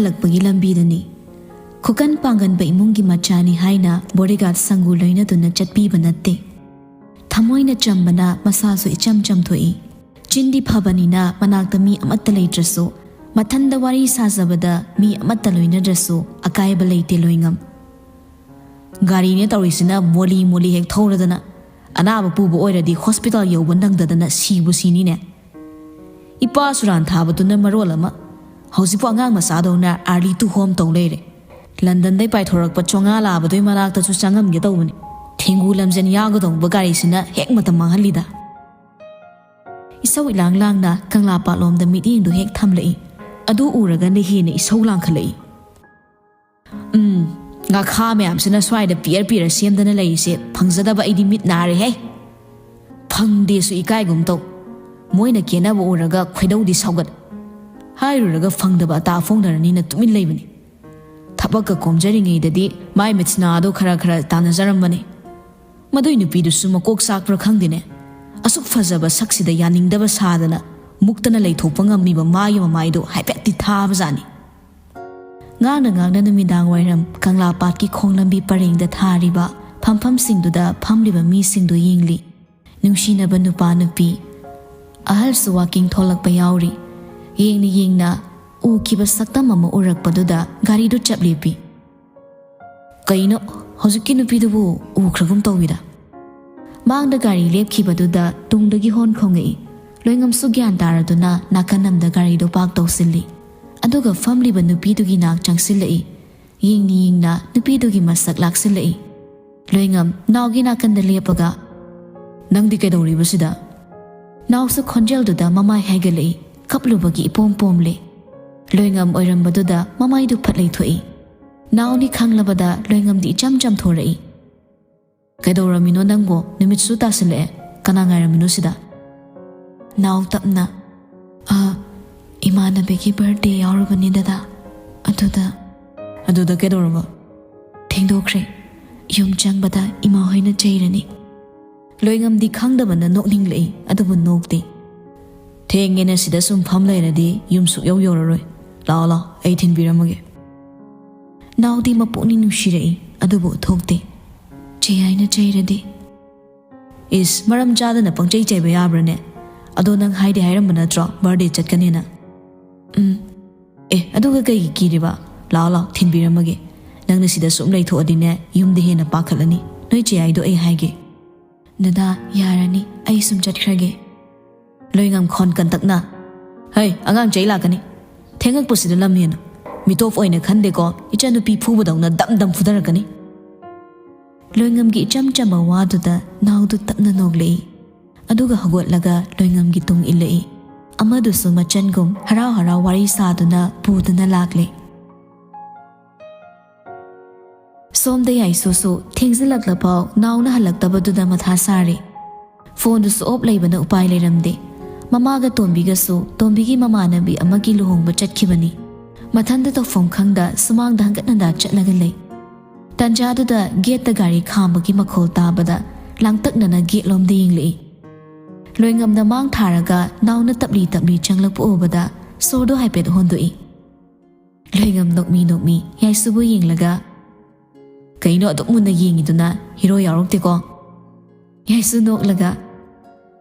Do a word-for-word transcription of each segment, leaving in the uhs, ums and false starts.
ꯍꯜꯂꯛꯄꯒꯤ ꯂꯝꯕꯤꯗꯅꯤ꯫ ꯈꯨꯀꯟ ꯄꯥꯡꯒꯟꯕ ꯏꯃꯨꯡꯒꯤ ꯃꯆꯥꯅꯤ ꯍꯥꯏꯅ ꯕꯣꯗꯤꯒꯥꯔꯗ ꯁꯪꯒꯨ ꯂꯣꯏꯅꯗꯨꯅ ꯆꯠꯄꯤꯕ ꯅꯠꯇꯦ꯫ ꯊꯃꯣꯏꯅ ꯆꯝꯕꯅ ꯃꯁꯥꯁꯨ ꯏꯆꯝ ꯆꯝꯊꯣꯛꯏ꯫ ꯆꯤꯟꯗꯤ ꯐꯕꯅꯤꯅ ꯃꯅꯥꯛꯇ ꯃꯤ ꯑꯃꯠꯇ ꯂꯩꯇ꯭ꯔꯁꯨ, ꯃꯊꯟꯗ ꯋꯥꯔꯤ ꯁꯥꯖꯕꯗ ꯃꯤ ꯑꯃꯠꯇ ꯂꯣꯏꯅꯗ꯭ꯔꯁꯨ ꯑꯀꯥꯏꯕ ꯂꯩꯇꯦ ꯂꯣꯏꯉꯝ꯫ ꯒꯥꯔꯤꯅꯦ ꯇꯧꯔꯤꯁꯤꯅ ꯃꯣꯂꯤ ꯃꯣꯂꯤ ꯍꯦꯛ ꯊꯧꯔꯗꯅ, ꯑꯅꯥꯕ ꯄꯨꯕ ꯑꯣꯏꯔꯗꯤ ꯍꯣꯁꯄꯤꯇꯥꯜ ꯌꯧꯕ ꯅꯪꯗꯗꯅ ꯁꯤꯕꯨ ꯁꯤꯅꯤꯅꯦ꯫ ꯏꯄꯥ ꯁꯨꯔꯥꯟ ꯊꯥꯕꯗꯨꯅ ꯃꯔꯣꯜ ꯑꯃ, ꯍꯧꯖꯤꯛꯄꯨ ꯑꯉꯥꯡ ꯃꯆꯥꯗꯧꯅ early to home ꯇꯧ ꯂꯩꯔꯦ꯫ ꯂꯟꯗꯟꯗꯩ ꯄꯥꯏꯊꯣꯔꯛꯄ ꯆꯣꯉꯥ ꯂꯥꯕꯗꯨꯒꯤ ꯃꯅꯥꯛꯇꯁꯨ ꯆꯪꯉꯝꯒꯦ ꯇꯧꯕꯅꯤ꯫ ꯊꯦꯡꯒꯨ ꯂꯝꯖꯦꯟ ꯌꯥꯎꯒꯗꯧꯕ ꯒꯥꯔꯤꯁꯤꯅ ꯍꯦꯛ ꯃꯇꯝ ꯃꯥꯡꯍꯜꯂꯤꯗ꯫ ꯏꯁꯧ ꯏꯂꯥꯡ ꯂꯥꯡꯅ ꯀꯪꯂꯥ ꯄꯥꯠꯂꯣꯝꯗ ꯃꯤꯠꯌꯦꯡꯗꯨ ꯍꯦꯛ ꯊꯝꯂꯛꯏ꯫ ꯑꯗꯨ ꯎꯔꯒꯅ ꯍꯦꯟꯅ ꯏꯁꯧ ꯂꯥꯡꯈꯠꯂꯛꯏ꯫ ꯎꯝ, ꯉꯥꯈꯥ ꯃꯌꯥꯝꯁꯤꯅ ꯁ꯭ꯋꯥꯏꯗ ꯄꯤꯌꯔ ꯄꯤꯌꯔ ꯁꯦꯝꯗꯅ ꯂꯩꯔꯤꯁꯦ ꯐꯪꯖꯗꯕ ꯑꯩꯗꯤ ꯃꯤꯠ ꯅꯥꯔꯦꯍꯦ꯫ ꯐꯪꯗꯦꯁꯨ ꯏꯀꯥꯏꯒꯨꯝ ꯇꯧ꯫ ꯃꯣꯏꯅ ꯀꯦꯅꯕ ꯎꯔꯒ ꯈꯣꯏꯗꯧꯗꯤ ꯁꯥꯎꯒꯠ꯫ ꯍꯥꯏꯔꯨꯔꯒ ꯐꯪꯗꯕ ꯑꯇꯥ ꯐꯣꯡꯅꯔꯅꯤꯅ ꯇꯨꯃꯤꯟ ꯂꯩꯕꯅꯤ꯫ ꯊꯕꯛꯀ ꯀꯣꯝꯖꯔꯤꯉꯩꯗꯗꯤ ꯃꯥꯏ ꯃꯤꯠꯁꯅꯥꯗꯣ ꯈꯔ ꯈꯔ ꯇꯥꯟꯅꯖꯔꯝꯕꯅꯤ꯫ ꯃꯗꯨꯏ ꯅꯨꯄꯤꯗꯨꯁꯨ ꯃꯀꯣꯛ ꯆꯥꯛꯄ꯭ꯔꯥ ꯈꯪꯗꯦꯅꯦ꯫ ꯑꯁꯨꯛ ꯐꯖꯕ ꯁꯛꯁꯤꯗ ꯌꯥꯅꯤꯡꯗꯕ ꯁꯥꯗꯅ ꯃꯨꯛꯇꯅ ꯂꯩꯊꯣꯛꯄ ꯉꯝꯃꯤꯕ ꯃꯥꯒꯤ ꯃꯃꯥꯏꯗꯣ ꯍꯥꯏꯐꯦꯠꯇꯤ ꯊꯥꯕꯖꯥꯠꯅꯤ꯫ ꯉꯥꯡꯅ ꯉꯥꯡꯅ ꯅꯨꯃꯤꯗꯥꯡ ꯋꯥꯏꯔꯝ ꯀꯪꯂꯥ ꯄꯥꯠꯀꯤ ꯈꯣꯡ ꯂꯝꯕꯤ ꯄꯔꯦꯡꯗ ꯊꯥꯔꯤꯕ ꯐꯝꯐꯝꯁꯤꯡꯗꯨꯗ ꯐꯝꯂꯤꯕ ꯃꯤꯁꯤꯡꯗꯨ ꯌꯦꯡꯂꯤ꯫ ꯅꯨꯡꯁꯤꯅꯕ ꯅꯨꯄꯥ ꯅꯨꯄꯤ, ꯑꯍꯜꯁꯨ ꯋꯥꯀꯤꯡ ꯊꯣꯛꯂꯛꯄ ꯌꯥꯎꯔꯤ꯫ ꯌꯦꯡꯅ ꯌꯦꯡꯅ ꯎꯈꯤꯕ ꯁꯛꯇꯝ ꯑꯃ ꯎꯔꯛꯄꯗꯨꯗ ꯒꯥꯔꯤꯗꯨ ꯆꯞ ꯂꯦꯞꯄꯤ꯫ ꯀꯩꯅꯣ, ꯍꯧꯖꯤꯛꯀꯤ ꯅꯨꯄꯤꯗꯨꯕꯨ ꯎꯈ꯭ꯔꯒꯨꯝ ꯇꯧꯏꯗ꯫ ꯃꯥꯡꯗ ꯒꯥꯔꯤ ꯂꯦꯞꯈꯤꯕꯗꯨꯗ ꯇꯨꯡꯗꯒꯤ ꯍꯣꯟ ꯈꯣꯡꯉꯛꯏ꯫ ꯂꯣꯏꯉꯝꯁꯨ ꯒ꯭ꯌꯥꯟ ꯇꯥꯔꯗꯨꯅ ꯅꯥꯀꯟ ꯑꯃꯗ ꯒꯥꯔꯤꯗꯨ ꯄꯥꯔꯛ ꯇꯧꯁꯤꯜꯂꯤ꯫ ꯑꯗꯨꯒ ꯐꯝꯂꯤꯕ ꯅꯨꯄꯤꯗꯨꯒꯤ ꯅꯥꯛ ꯆꯪꯁꯤꯜꯂꯛꯏ꯫ ꯌꯦꯡꯅ ꯌꯦꯡꯅ ꯅꯨꯄꯤꯗꯨꯒꯤ ꯃꯁꯛ ꯂꯥꯛꯁꯤꯜꯂꯛꯏ꯫ ꯂꯣꯏꯉꯝ ꯅꯥꯎꯒꯤ ꯅꯥꯀꯟꯗ ꯂꯦꯞꯄꯒ, "ꯅꯪꯗꯤ ꯀꯩꯗꯧꯔꯤꯕ ꯁꯤꯗ?" ꯅꯥꯎꯁꯨ ꯈꯣꯟꯖꯦꯜꯗꯨꯗ ꯃꯃꯥꯏ ꯍꯥꯏꯒꯠꯂꯛꯏ꯫ ꯀꯞꯂꯨꯕꯒꯤ ꯏꯄꯣꯝ ꯄꯣꯝꯂꯦ꯫ ꯂꯣꯏꯉꯝ ꯑꯣꯏꯔꯝꯕꯗꯨꯗ ꯃꯃꯥꯏꯗꯨ ꯐꯠ ꯂꯩꯊꯣꯛꯏ꯫ ꯅꯥꯎꯅꯤ ꯈꯪꯂꯕꯗ ꯂꯣꯏꯉꯝꯗꯤ ꯏꯆꯝ ꯆꯝꯊꯣꯔꯛꯏ꯫ "ꯀꯩꯗꯧꯔꯝꯃꯤꯅꯣ ꯅꯪꯕꯣ? ꯅꯨꯃꯤꯠꯁꯨ ꯇꯥꯁꯤꯜꯂꯛꯑꯦ꯫ ꯀꯅꯥ ꯉꯥꯏꯔꯝꯃꯤꯅꯣ ꯁꯤꯗ?" ꯅꯥꯎ ꯇꯞꯅ, "ꯑ, ꯏꯃꯥꯟꯅꯕꯤꯒꯤ ꯕꯥꯔꯗꯦ ꯌꯥꯎꯔꯨꯕꯅꯤ ꯗꯗꯥ꯫ ꯑꯗꯨꯗ" "ꯑꯗꯨꯗ ꯀꯩꯗꯧꯔꯕ?" "ꯊꯦꯡꯗꯣꯛꯈ꯭ꯔꯦ꯫ ꯌꯨꯝ ꯆꯪꯕꯗ ꯏꯃꯥ ꯍꯣꯏꯅ ꯆꯩꯔꯅꯤ꯫" ꯂꯣꯏꯉꯝꯗꯤ ꯈꯪꯗꯕꯅ ꯅꯣꯛꯅꯤꯡꯂꯛꯏ, ꯑꯗꯨꯕꯨ ꯅꯣꯛꯇꯦ꯫ "ꯊꯦꯡꯉꯦꯅ ꯁꯤꯗ ꯁꯨꯝ ꯐꯝ ꯂꯩꯔꯗꯤ ꯌꯨꯝ ꯁꯨꯛꯌꯧ ꯌꯧꯔꯔꯣꯏ꯫ ꯂꯥꯛꯑꯣ ꯂꯥꯛꯑꯣ, ꯑꯩ ꯊꯤꯟꯕꯤꯔꯝꯃꯒꯦ꯫ ꯅꯥꯎꯗꯤ ꯃꯄꯨꯛꯅꯤꯡ ꯅꯨꯡꯁꯤꯔꯛꯏ, ꯑꯗꯨꯕꯨ ꯊꯣꯛꯇꯦ꯫ ꯆꯦ ꯌꯥꯏꯅ ꯆꯩꯔꯗꯤ? ꯏꯁ, ꯃꯔꯝ ꯆꯥꯗꯅ ꯄꯪꯆꯩ ꯆꯩꯕ ꯌꯥꯕ꯭ꯔꯥꯅꯦ? ꯑꯗꯣ ꯅꯪ ꯍꯥꯏꯗꯤ ꯍꯥꯏꯔꯝꯕ ꯅꯠꯇ꯭ꯔꯣ birthday ꯆꯠꯀꯅꯦꯅ? ꯎꯝ꯫ ꯑꯦ, ꯑꯗꯨꯒ ꯀꯩꯒꯤ ꯀꯤꯔꯤꯕ? ꯂꯥꯛꯑꯣ ꯂꯥꯛꯑꯣ, ꯊꯤꯟꯕꯤꯔꯝꯃꯒꯦ꯫ ꯅꯪꯅ ꯁꯤꯗ ꯁꯨꯝ ꯂꯩꯊꯣꯛꯑꯗꯤꯅꯦ, ꯌꯨꯝꯗ ꯍꯦꯟꯅ ꯄꯥꯈꯠꯂꯅꯤ꯫ ꯅꯣꯏ ꯆꯦ ꯌꯥꯏꯗꯣ ꯑꯩ ꯍꯥꯏꯒꯦ꯫ ꯗꯗꯥ, ꯌꯥꯔꯅꯤ, ꯑꯩ ꯁꯨꯝ ꯆꯠꯈ꯭ꯔꯒꯦ꯫ ꯂꯣꯏꯉꯝ ꯈꯣꯟ ꯀꯟꯇꯛꯅ, ꯍꯩ, ꯑꯉꯥꯡ ꯆꯩ ꯂꯥꯛꯀꯅꯤ꯫ ꯊꯦꯡꯉꯛꯄꯁꯤꯗ ꯂꯝ ꯍꯦꯟꯅ꯫ ꯃꯤꯇꯣꯞ ꯑꯣꯏꯅ ꯈꯟꯗꯦꯀꯣ, ꯏꯆꯟꯅꯨꯄꯤ ꯐꯨꯕꯗꯧꯅ ꯗꯝ ꯗꯝ ꯐꯨꯊꯔꯛꯀꯅꯤ꯫ ꯂꯣꯏꯉꯝꯒꯤ ꯏꯆꯝ ꯆꯝꯕ ꯋꯥꯗꯨꯗ ꯅꯥꯎꯗꯨ ꯇꯞꯅ ꯅꯣꯛꯂꯛꯏ꯫ ꯑꯗꯨꯒ ꯍꯧꯒꯠꯂꯒ ꯂꯣꯏꯉꯝꯒꯤ ꯇꯨꯡ ꯏꯜꯂꯛꯏ꯫ ꯑꯃꯗꯨꯁꯨ ꯃꯆꯟꯒꯨꯝ ꯍꯔꯥꯎ ꯍꯔꯥꯎ ꯋꯥꯔꯤ ꯁꯥꯗꯨꯅ ꯄꯨꯗꯨꯅ ꯂꯥꯛꯂꯦ꯫ ꯁꯣꯝꯗ ꯌꯥꯏꯁꯨꯁꯨ ꯊꯦꯡꯖꯤꯜꯂꯛꯂꯐꯥꯎ ꯅꯥꯎꯅ ꯍꯜꯂꯛꯇꯕꯗꯨꯗ ꯃꯊꯥ ꯁꯥꯔꯦ꯫ ꯐꯣꯟꯗꯨꯁꯨ ꯑꯣꯞ ꯂꯩꯕꯅ ꯎꯄꯥꯏ ꯂꯩꯔꯝꯗꯦ꯫ ꯃꯃꯥꯒ ꯇꯣꯝꯕꯤꯒꯁꯨ ꯇꯣꯝꯕꯤꯒꯤ ꯃꯃꯥꯟꯅꯕꯤ ꯑꯃꯒꯤ ꯂꯨꯍꯣꯡꯕ ꯆꯠꯈꯤꯕꯅꯤ꯫ ꯃꯊꯟꯗ ꯇꯧꯐꯝ ꯈꯪꯗ ꯁꯨꯃꯥꯡꯗ ꯍꯪꯒꯠ ꯍꯟꯗꯥ ꯆꯠꯂꯒ ꯂꯩ꯫ ꯇꯟꯖꯥꯗꯨꯗ ꯒꯦꯠꯇ ꯒꯥꯔꯤ ꯈꯥꯝꯕꯒꯤ ꯃꯈꯣꯜ ꯇꯥꯕꯗ ꯂꯥꯡꯇꯛꯅꯅ ꯒꯦꯠꯂꯣꯝꯗ ꯌꯦꯡꯂꯛꯏ꯫ ꯂꯣꯏꯉꯝꯅ ꯃꯥꯡ ꯊꯥꯔꯒ ꯅꯥꯎꯅ ꯇꯞꯂꯤ ꯇꯞꯂꯤ ꯆꯪꯂꯛꯄ ꯎꯕꯗ ꯁꯣꯔꯗꯣ ꯍꯥꯏꯐꯦꯠ ꯍꯣꯟꯗꯣꯛꯏ꯫ ꯂꯣꯏꯉꯝ ꯅꯣꯛꯃꯤ ꯅꯣꯛꯃꯤ ꯌꯥꯏꯁꯨꯕꯨ ꯌꯦꯡꯂꯒ, "ꯀꯩꯅꯣ ꯑꯗꯨꯛ ꯃꯨꯟꯅ ꯌꯦꯡꯉꯤꯗꯨꯅ? ꯍꯤꯔꯣ ꯌꯥꯎꯔꯛꯇꯦꯀꯣ?" ꯌꯥꯏꯁꯨ ꯅꯣꯛꯂꯒ,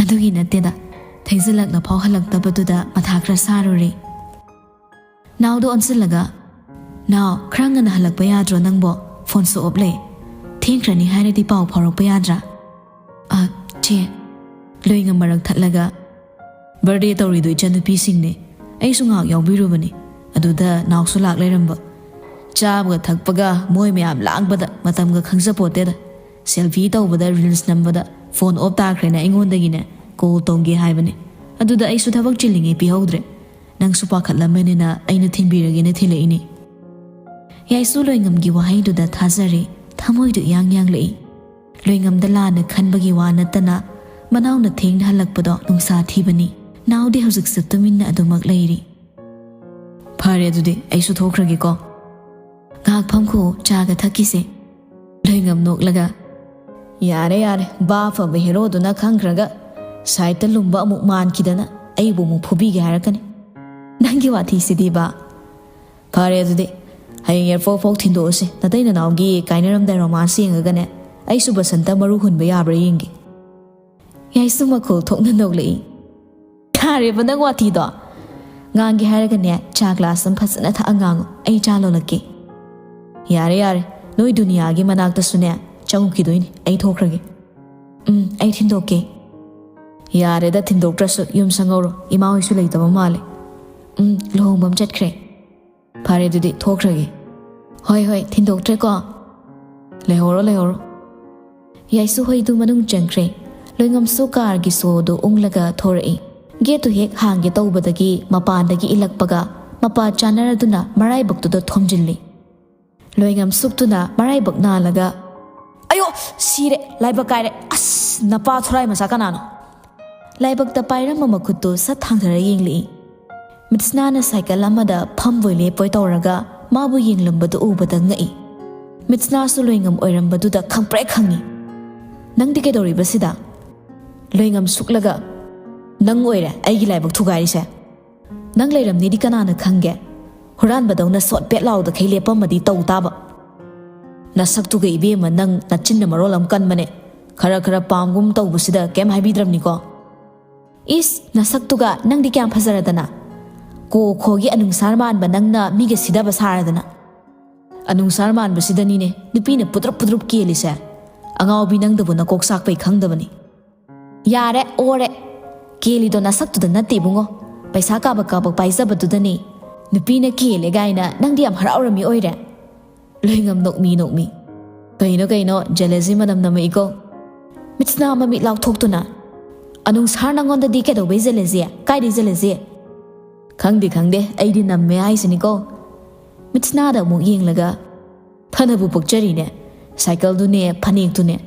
"ꯑꯗꯨꯒꯤ ꯅꯠꯇꯦꯗ, ꯊꯦꯡꯖꯤꯜꯂꯛꯅ ꯐꯥꯎ ꯍꯜꯂꯛꯇꯕꯗꯨꯗ ꯃꯊꯥ ꯈꯔ ꯁꯥꯔꯨꯔꯦ꯫" ꯅꯥꯎꯗ ꯑꯣꯟꯁꯤꯜꯂꯒ, "ꯅꯥꯎ, ꯈꯔ ꯉꯟꯅ ꯍꯜꯂꯛꯄ ꯌꯥꯗ꯭ꯔꯣ ꯅꯪꯕꯣ? ꯐꯣꯟꯁꯨ ꯑꯣꯞ ꯂꯩ꯫ ꯊꯦꯡꯈ꯭ꯔꯅꯤ ꯍꯥꯏꯔꯗꯤ ꯄꯥꯎ ꯐꯥꯎꯔꯛꯄ ꯌꯥꯗ꯭ꯔꯥ?" "ꯑ, ꯆꯦ꯫" ꯂꯣꯏꯉꯝ ꯃꯔꯛ ꯊꯠꯂꯒ, "ꯕꯥꯔꯗꯦ ꯇꯧꯔꯤꯗꯣ ꯏꯆꯟꯅꯨꯄꯤꯁꯤꯡꯅꯦ꯫ ꯑꯩꯁꯨ ꯉꯥꯏꯍꯥꯛ ꯌꯥꯎꯕꯤꯔꯨꯕꯅꯤ꯫ ꯑꯗꯨꯗ ꯅꯥꯎꯁꯨ ꯂꯥꯛ ꯂꯩꯔꯝꯕ꯫ ꯆꯥꯕꯒ ꯊꯛꯄꯒ ꯃꯣꯏ ꯃꯌꯥꯝ ꯂꯥꯡꯕꯗ ꯃꯇꯝꯒ ꯈꯪꯖꯄꯣꯠꯇꯦꯗ꯫ ꯁꯦꯜꯐꯤ ꯇꯧꯕꯗ, ꯔꯤꯜꯁ ꯅꯝꯕꯗ ꯐꯣꯟ ꯑꯣꯞ ꯇꯥꯈ꯭ꯔꯦꯅ ꯑꯩꯉꯣꯟꯗꯒꯤꯅꯦ ꯀꯣꯜ ꯇꯧꯒꯦ ꯍꯥꯏꯕꯅꯦ꯫ ꯑꯗꯨꯗ ꯑꯩꯁꯨ ꯊꯕꯛ ꯆꯤꯜꯂꯤꯉꯩ ꯄꯤꯍꯧꯗ꯭ꯔꯦ꯫ ꯅꯪꯁꯨ ꯄꯥꯈꯠꯂꯝꯃꯅꯤꯅ ꯑꯩꯅ ꯊꯤꯟꯕꯤꯔꯒꯦꯅ ꯊꯤꯜꯂꯛꯏꯅꯦ꯫" ꯌꯥꯏꯁꯨ ꯂꯣꯏꯉꯝꯒꯤ ꯋꯥꯍꯩꯗꯨꯗ ꯊꯥꯖꯔꯦ꯫ ꯊꯃꯣꯏꯗꯨ ꯏꯌꯥꯡ ꯌꯥꯡꯂꯛꯏ꯫ ꯂꯣꯏꯉꯝꯗ ꯂꯥꯟꯅ ꯈꯟꯕꯒꯤ ꯋꯥ ꯅꯠꯇꯅ ꯃꯅꯥꯎꯅ ꯊꯦꯡꯅ ꯍꯜꯂꯛꯄꯗꯣ ꯅꯨꯡꯁꯥ ꯊꯤꯕꯅꯤ꯫ ꯅꯥꯎꯗꯤ ꯍꯧꯖꯤꯛꯁꯨ ꯇꯨꯃꯤꯟꯅ ꯑꯗꯨꯃꯛ ꯂꯩꯔꯤ꯫ "ꯐꯔꯦ, ꯑꯗꯨꯗꯤ ꯑꯩꯁꯨ ꯊꯣꯛꯈ꯭ꯔꯒꯦꯀꯣ꯫" "ꯉꯥꯏꯍꯥꯛ ꯐꯝꯈꯣ, ꯆꯥꯒ ꯊꯛꯈꯤꯁꯦ꯫" ꯂꯣꯏꯉꯝ ꯅꯣꯛꯂꯒ, "ꯌꯥꯔꯦ, ꯌꯥꯔꯦ, ꯕꯥ ꯐꯕ ꯍꯦꯔꯣꯗꯨꯅ ꯈꯪꯈ꯭ꯔꯒ ꯁꯥꯏꯠꯇ ꯂꯨꯝꯕ ꯑꯃꯨꯛ ꯃꯥꯟꯈꯤꯗꯅ ꯑꯩꯕꯨ ꯑꯃꯨꯛ ꯐꯨꯕꯤꯒꯦ ꯍꯥꯏꯔꯛꯀꯅꯤ꯫ ꯅꯪꯒꯤ ꯋꯥꯊꯤꯁꯤꯗꯤꯕ, ꯐꯔꯦ ꯑꯗꯨꯗꯤ, ꯍꯌꯦꯡ airport ꯐꯥꯎ ꯊꯤꯟꯗꯣꯛꯑꯁꯤ꯫ ꯅꯇꯩ ꯅꯅꯥꯎꯒꯤ ꯀꯥꯏꯅꯔꯝꯗꯥꯏ romance ꯌꯦꯡꯉꯒꯅꯦ, ꯑꯩꯁꯨ ꯕꯁꯟꯇ ꯃꯔꯨ ꯍꯨꯟꯕ ꯌꯥꯕ꯭ꯔꯥ ꯌꯦꯡꯒꯦ꯫ ꯌꯥꯏꯁꯨ ꯃꯈꯣꯜ ꯊꯣꯛꯅ ꯅꯣꯛꯂꯛꯏ꯫ "ꯌꯥꯔꯦꯕ ꯅꯪ ꯋꯥꯊꯤꯗꯣ꯫ ꯉꯥꯡꯒꯦ ꯍꯥꯏꯔꯒꯅꯦ, ꯆꯥ glass ꯑꯃ ꯐꯖꯅ ꯊꯛꯑ ꯉꯥꯡꯉꯨ, ꯑꯩ ꯆꯥ ꯂꯣꯜꯂꯛꯀꯦ꯫" "ꯌꯥꯔꯦ ꯌꯥꯔꯦ, ꯅꯣꯏ ꯗꯨꯅꯤꯌꯥꯒꯤ ꯃꯅꯥꯛꯇꯁꯨꯅꯦ ꯆꯪꯉꯨꯈꯤꯗꯣꯏꯅꯤ, ꯑꯩ ꯊꯣꯛꯈ꯭ꯔꯒꯦ꯫" "ꯎꯝ, ꯑꯩ ꯊꯤꯟꯗꯣꯛꯀꯦ꯫" "ꯌꯥꯔꯦꯗ, ꯊꯤꯟꯗꯣꯛꯇ꯭ꯔꯁꯨ ꯌꯨꯝ ꯁꯪꯍꯧꯔꯣ, ꯏꯃꯥ ꯍꯣꯏꯁꯨ ꯂꯩꯇꯕ ꯃꯥꯜꯂꯦ꯫" "ꯎꯝ, ꯂꯨꯍꯣꯡꯕ ꯑꯃ ꯆꯠꯈ꯭ꯔꯦ꯫" "ꯐꯔꯦ ꯑꯗꯨꯗꯤ, ꯊꯣꯛꯈ꯭ꯔꯒꯦ꯫" "ꯍꯣꯏ ꯍꯣꯏ, ꯊꯤꯟꯗꯣꯛꯇ꯭ꯔꯦꯀꯣ꯫" "ꯂꯩꯍꯧꯔꯣ ꯂꯩꯍꯧꯔꯣ꯫" ꯌꯥꯏꯁꯨ ꯍꯣꯏꯗꯨ ꯃꯅꯨꯡ ꯆꯪꯈ꯭ꯔꯦ꯫ ꯂꯣꯏꯉꯝꯁꯨ car ꯒꯤ ꯁꯣꯗꯨ ꯎꯪꯂꯒ ꯊꯣꯔꯛꯏ꯫ Gate ꯇꯨ ꯍꯦꯛ ꯍꯥꯡꯒꯦ ꯇꯧꯕꯗꯒꯤ ꯃꯄꯥꯟꯗꯒꯤ ꯏꯜꯂꯛꯄꯒ ꯃꯄꯥ ꯆꯥꯅꯔꯗꯨꯅ ꯃꯔꯥꯏꯕꯛꯇꯨꯗ ꯊꯣꯝꯖꯤꯜꯂꯤ꯫ ꯂꯣꯏꯉꯝ ꯁꯨꯛꯇꯨꯅ ꯃꯔꯥꯏꯕꯛ ꯅꯥꯜꯂꯒ, "ꯑꯌꯣ! ꯁꯤꯔꯦ! ꯂꯥꯏꯕꯛ ꯀꯥꯏꯔꯦ! ꯑꯁ! ꯅꯄꯥ ꯊꯣꯔꯥꯏ ꯃꯆꯥ ꯀꯅꯥꯅꯣ?" ꯂꯥꯏꯕꯛꯇ ꯄꯥꯏꯔꯝꯕ ꯃꯈꯨꯠꯇꯨ ꯁꯠ ꯊꯥꯡꯊꯔ ꯌꯦꯡꯂꯛꯏ꯫ ꯃꯤꯠꯁꯅꯥꯅ cycle ꯑꯃꯗ ꯐꯝꯕꯣꯏ ꯂꯦꯞꯄꯣꯏ ꯇꯧꯔꯒ ꯃꯥꯕꯨ ꯌꯦꯡꯂꯝꯕꯗꯨ ꯎꯕꯗ ꯉꯛꯏ꯫ ꯃꯤꯠꯁꯅꯥꯁꯨ ꯂꯣꯏꯉꯝ ꯑꯣꯏꯔꯝꯕꯗꯨꯗ ꯈꯪꯄ꯭ꯔꯦꯛ ꯈꯪꯉꯤ꯫ "ꯅꯪꯗꯤ ꯀꯩꯗꯧꯔꯤꯕ ꯁꯤꯗ?" ꯂꯣꯏꯉꯝ ꯁꯨꯛꯂꯒ, "ꯅꯪ ꯑꯣꯏꯔꯦ ꯑꯩꯒꯤ ꯂꯥꯏꯕꯛ ꯊꯨꯒꯥꯏꯔꯤꯁꯦ꯫ ꯅꯪ ꯂꯩꯔꯝꯅꯤꯗꯤ ꯀꯅꯥꯅ ꯈꯪꯒꯦ? ꯍꯨꯔꯥꯟꯕꯗꯧꯅ ꯁꯣꯠ ꯄꯦꯠ ꯂꯥꯎꯗꯈꯩ ꯂꯦꯞꯄꯝꯃꯗꯤ ꯇꯧ ꯇꯥꯕ꯫ ꯅꯁꯛꯇꯨꯒ ꯏꯕꯦꯝꯃ, ꯅꯪ ꯅꯆꯤꯟꯅ ꯃꯔꯣꯜ ꯑꯃ ꯀꯟꯕꯅꯦ꯫ ꯈꯔ ꯈꯔ ꯄꯥꯝꯒꯨꯝ ꯇꯧꯕꯁꯤꯗ ꯀꯩꯝ ꯍꯥꯏꯕꯤꯗ꯭ꯔꯕꯅꯤꯀꯣ꯫" "ꯏꯁ, ꯅꯁꯛꯇꯨꯒ ꯅꯪꯗꯤ ꯀꯌꯥꯝ ꯐꯖꯔꯗꯅ? ꯀꯣ ꯈꯣꯒꯤ ꯑꯅꯨꯡꯁꯥꯔ ꯃꯥꯟꯕ ꯅꯪꯅ ꯃꯤꯒ ꯁꯤꯗꯕ ꯁꯥꯔꯗꯅ꯫" "ꯑꯅꯨꯡꯁꯥꯔ ꯃꯥꯟꯕꯁꯤꯗꯅꯤꯅꯦ ꯅꯨꯄꯤꯅ ꯄꯨꯗ꯭ꯔꯨꯞ ꯄꯨꯗ꯭ꯔꯨꯞ ꯀꯦꯜꯂꯤꯁꯦ꯫ ꯑꯉꯥꯎꯕꯤ ꯅꯪꯗꯕꯨ ꯅꯀꯣꯛ ꯆꯥꯛꯄꯩ ꯈꯪꯗꯕꯅꯤ꯫" "ꯌꯥꯔꯦ, ꯑꯣꯔꯦ꯫ ꯀꯦꯜꯂꯤꯗꯣ ꯅꯁꯛꯇꯨꯗ ꯅꯠꯇꯦ ꯏꯕꯨꯡꯉꯣ꯫ ꯄꯩꯁꯥ ꯀꯥꯕꯛ ꯀꯥꯕꯛ ꯄꯥꯏꯖꯕꯗꯨꯗꯅꯦ꯫ ꯅꯨꯄꯤꯅ ꯀꯦꯜꯂꯦ ꯀꯥꯏꯅ ꯅꯪꯗꯤ ꯌꯥꯝ ꯍꯔꯥꯎꯔꯝꯃꯤ ꯑꯣꯏꯔꯦ꯫" ꯂꯣꯏꯉꯝ ꯅꯣꯛꯃꯤ ꯅꯣꯛꯃꯤ꯫ "ꯀꯩꯅꯣ ꯀꯩꯅꯣ, jealousy ꯃꯅꯝ ꯅꯝꯃꯛꯏꯀꯣ꯫" ꯃꯤꯠꯁꯅꯥ ꯃꯃꯤꯠ ꯂꯥꯎꯊꯣꯛꯇꯨꯅ, "ꯑꯅꯨꯡꯁꯥꯔ ꯅꯪꯉꯣꯟꯗꯗꯤ ꯀꯩꯗꯧꯕꯩ jealousy? ꯀꯥꯏꯗꯩ jealousy?" "ꯈꯪꯗꯦ ꯈꯪꯗꯦ, ꯑꯩꯗꯤ ꯅꯝꯃꯦ ꯍꯥꯏꯁꯤꯅꯤꯀꯣ꯫" ꯃꯤꯠꯁꯅꯥꯗ ꯑꯃꯨꯛ ꯌꯦꯡꯂꯒ, "ꯐꯅꯕꯨ ꯄꯣꯛꯆꯔꯤꯅꯦ꯫ Cycle ꯗꯨꯅꯦ, ꯐꯅꯦꯛꯇꯨꯅꯦ꯫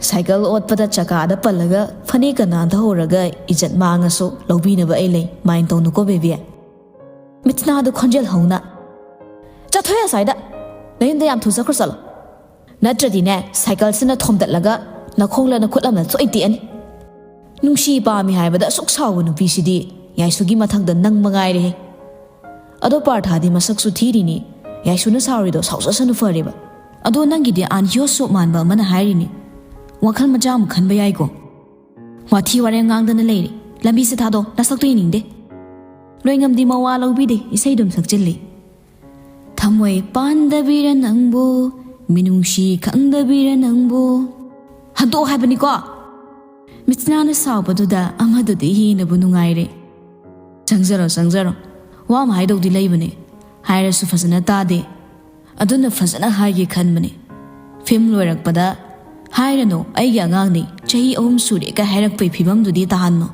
Cycle ꯑꯣꯠꯄꯗ ꯆꯀꯥꯗ ꯄꯜꯂꯒ ꯐꯅꯦꯛꯀ ꯅꯥꯟꯊꯍꯧꯔꯒ ꯏꯖꯠ ꯃꯥꯡꯉꯁꯨ ꯂꯧꯕꯤꯅꯕ ꯑꯩ ꯂꯩ, mind ꯇꯧꯅꯨꯀꯣ baby꯫" ꯃꯤꯠꯁꯅꯥꯗꯨ ꯈꯣꯟꯖꯦꯜ ꯍꯧꯅ, "ꯆꯠꯊꯣꯛꯑꯦ ꯑꯁ꯭ꯋꯥꯏꯗ꯫ ꯅꯌꯨꯝꯗ ꯌꯥꯝ ꯊꯨ ꯆꯠꯈ꯭ꯔꯣ ꯆꯠꯂꯣ꯫ ꯅꯠꯇ꯭ꯔꯗꯤꯅꯦ, cycle ꯁꯤꯅ ꯊꯣꯝꯗꯠꯂꯒ ꯅꯈꯣꯡꯂ ꯅꯈꯨꯠ ꯑꯃꯅ ꯁꯣꯏ ꯇꯦꯛꯑꯅꯤ꯫ ꯅꯨꯡꯁꯤ ꯄꯥꯝꯃꯤ ꯍꯥꯏꯕꯗ ꯑꯁꯨꯛ ꯁꯥꯎꯕ ꯅꯨꯄꯤꯁꯤꯗꯤ ꯌꯥꯏꯁꯨꯒꯤ ꯃꯊꯪꯗ ꯅꯪ ꯃꯉꯥꯏꯔꯦꯍꯦ꯫" ꯑꯗꯣ ꯄꯥꯔꯊꯥꯗꯤ ꯃꯁꯛꯁꯨ ꯊꯤꯔꯤꯅꯤ꯫ ꯌꯥꯏꯁꯨꯅ ꯁꯥꯎꯔꯤꯗꯣ ꯁꯥꯎꯖꯁꯅꯨ ꯐꯔꯦꯕ꯫ ꯑꯗꯣ ꯅꯪꯒꯤꯗꯤ ꯑꯟ ꯍꯤꯌꯣ ꯁꯣꯞ ꯃꯥꯟꯕ ꯑꯃꯅ ꯍꯥꯏꯔꯤꯅꯤ꯫ ꯋꯥꯈꯜ ꯃꯆꯥ ꯑꯃ ꯈꯟꯕ ꯌꯥꯏꯀꯣ꯫ ꯋꯥꯊꯤ ꯋꯥꯔꯦꯝ ꯉꯥꯡꯗꯅ ꯂꯩꯔꯦ꯫ ꯂꯝꯕꯤꯁꯦ ꯊꯥꯗꯣ, ꯅꯁꯛꯇꯣ ꯌꯦꯡꯅꯤꯡꯗꯦ꯫ ꯂꯣꯏꯉꯝꯗꯤ ꯃꯋꯥ ꯂꯧꯕꯤꯗꯦ, ꯏꯁꯩ ꯑꯗꯨꯝ ꯁꯛꯆꯤꯜꯂꯤ꯫ ꯊꯃꯣꯏ ꯄꯥꯟꯗꯕꯤꯔ ꯅꯪꯕꯨ, ꯃꯤꯅꯨꯡꯁꯤ ꯈꯪꯗꯕꯤꯔ ꯅꯪꯕꯨ꯫ ꯍꯟꯗꯣꯛ ꯍꯥꯏꯕꯅꯤꯀꯣ꯫ ꯃꯤꯠꯁꯅꯥꯅ ꯁꯥꯎꯕꯗꯨꯗ ꯑꯃꯗꯨꯗꯤ ꯍꯦꯟꯅꯕꯨ ꯅꯨꯡꯉꯥꯏꯔꯦ꯫ ꯆꯪꯖꯔꯣ, ꯆꯪꯖꯔꯣ꯫ ꯋꯥ ꯑꯃ ꯍꯥꯏꯗꯧꯗꯤ ꯂꯩꯕꯅꯦ꯫ ꯍꯥꯏꯔꯁꯨ ꯐꯖꯅ ꯇꯥꯗꯦ꯫ ꯑꯗꯨꯅ ꯐꯖꯅ ꯍꯥꯏꯒꯦ ꯈꯟꯕꯅꯦ꯫ ꯐꯤꯂꯝ ꯂꯣꯏꯔꯛꯄꯗ, "ꯍꯥꯏꯔꯅꯨ, ꯑꯩꯒꯤ ꯑꯉꯥꯡꯅꯤ, ꯆꯍꯤ ꯑꯍꯨꯝ ꯁꯨꯔꯦ" ꯀꯥꯏ ꯍꯥꯏꯔꯛꯄꯩ ꯐꯤꯕꯝꯗꯨꯗꯤ ꯇꯥꯍꯟꯅꯨ꯫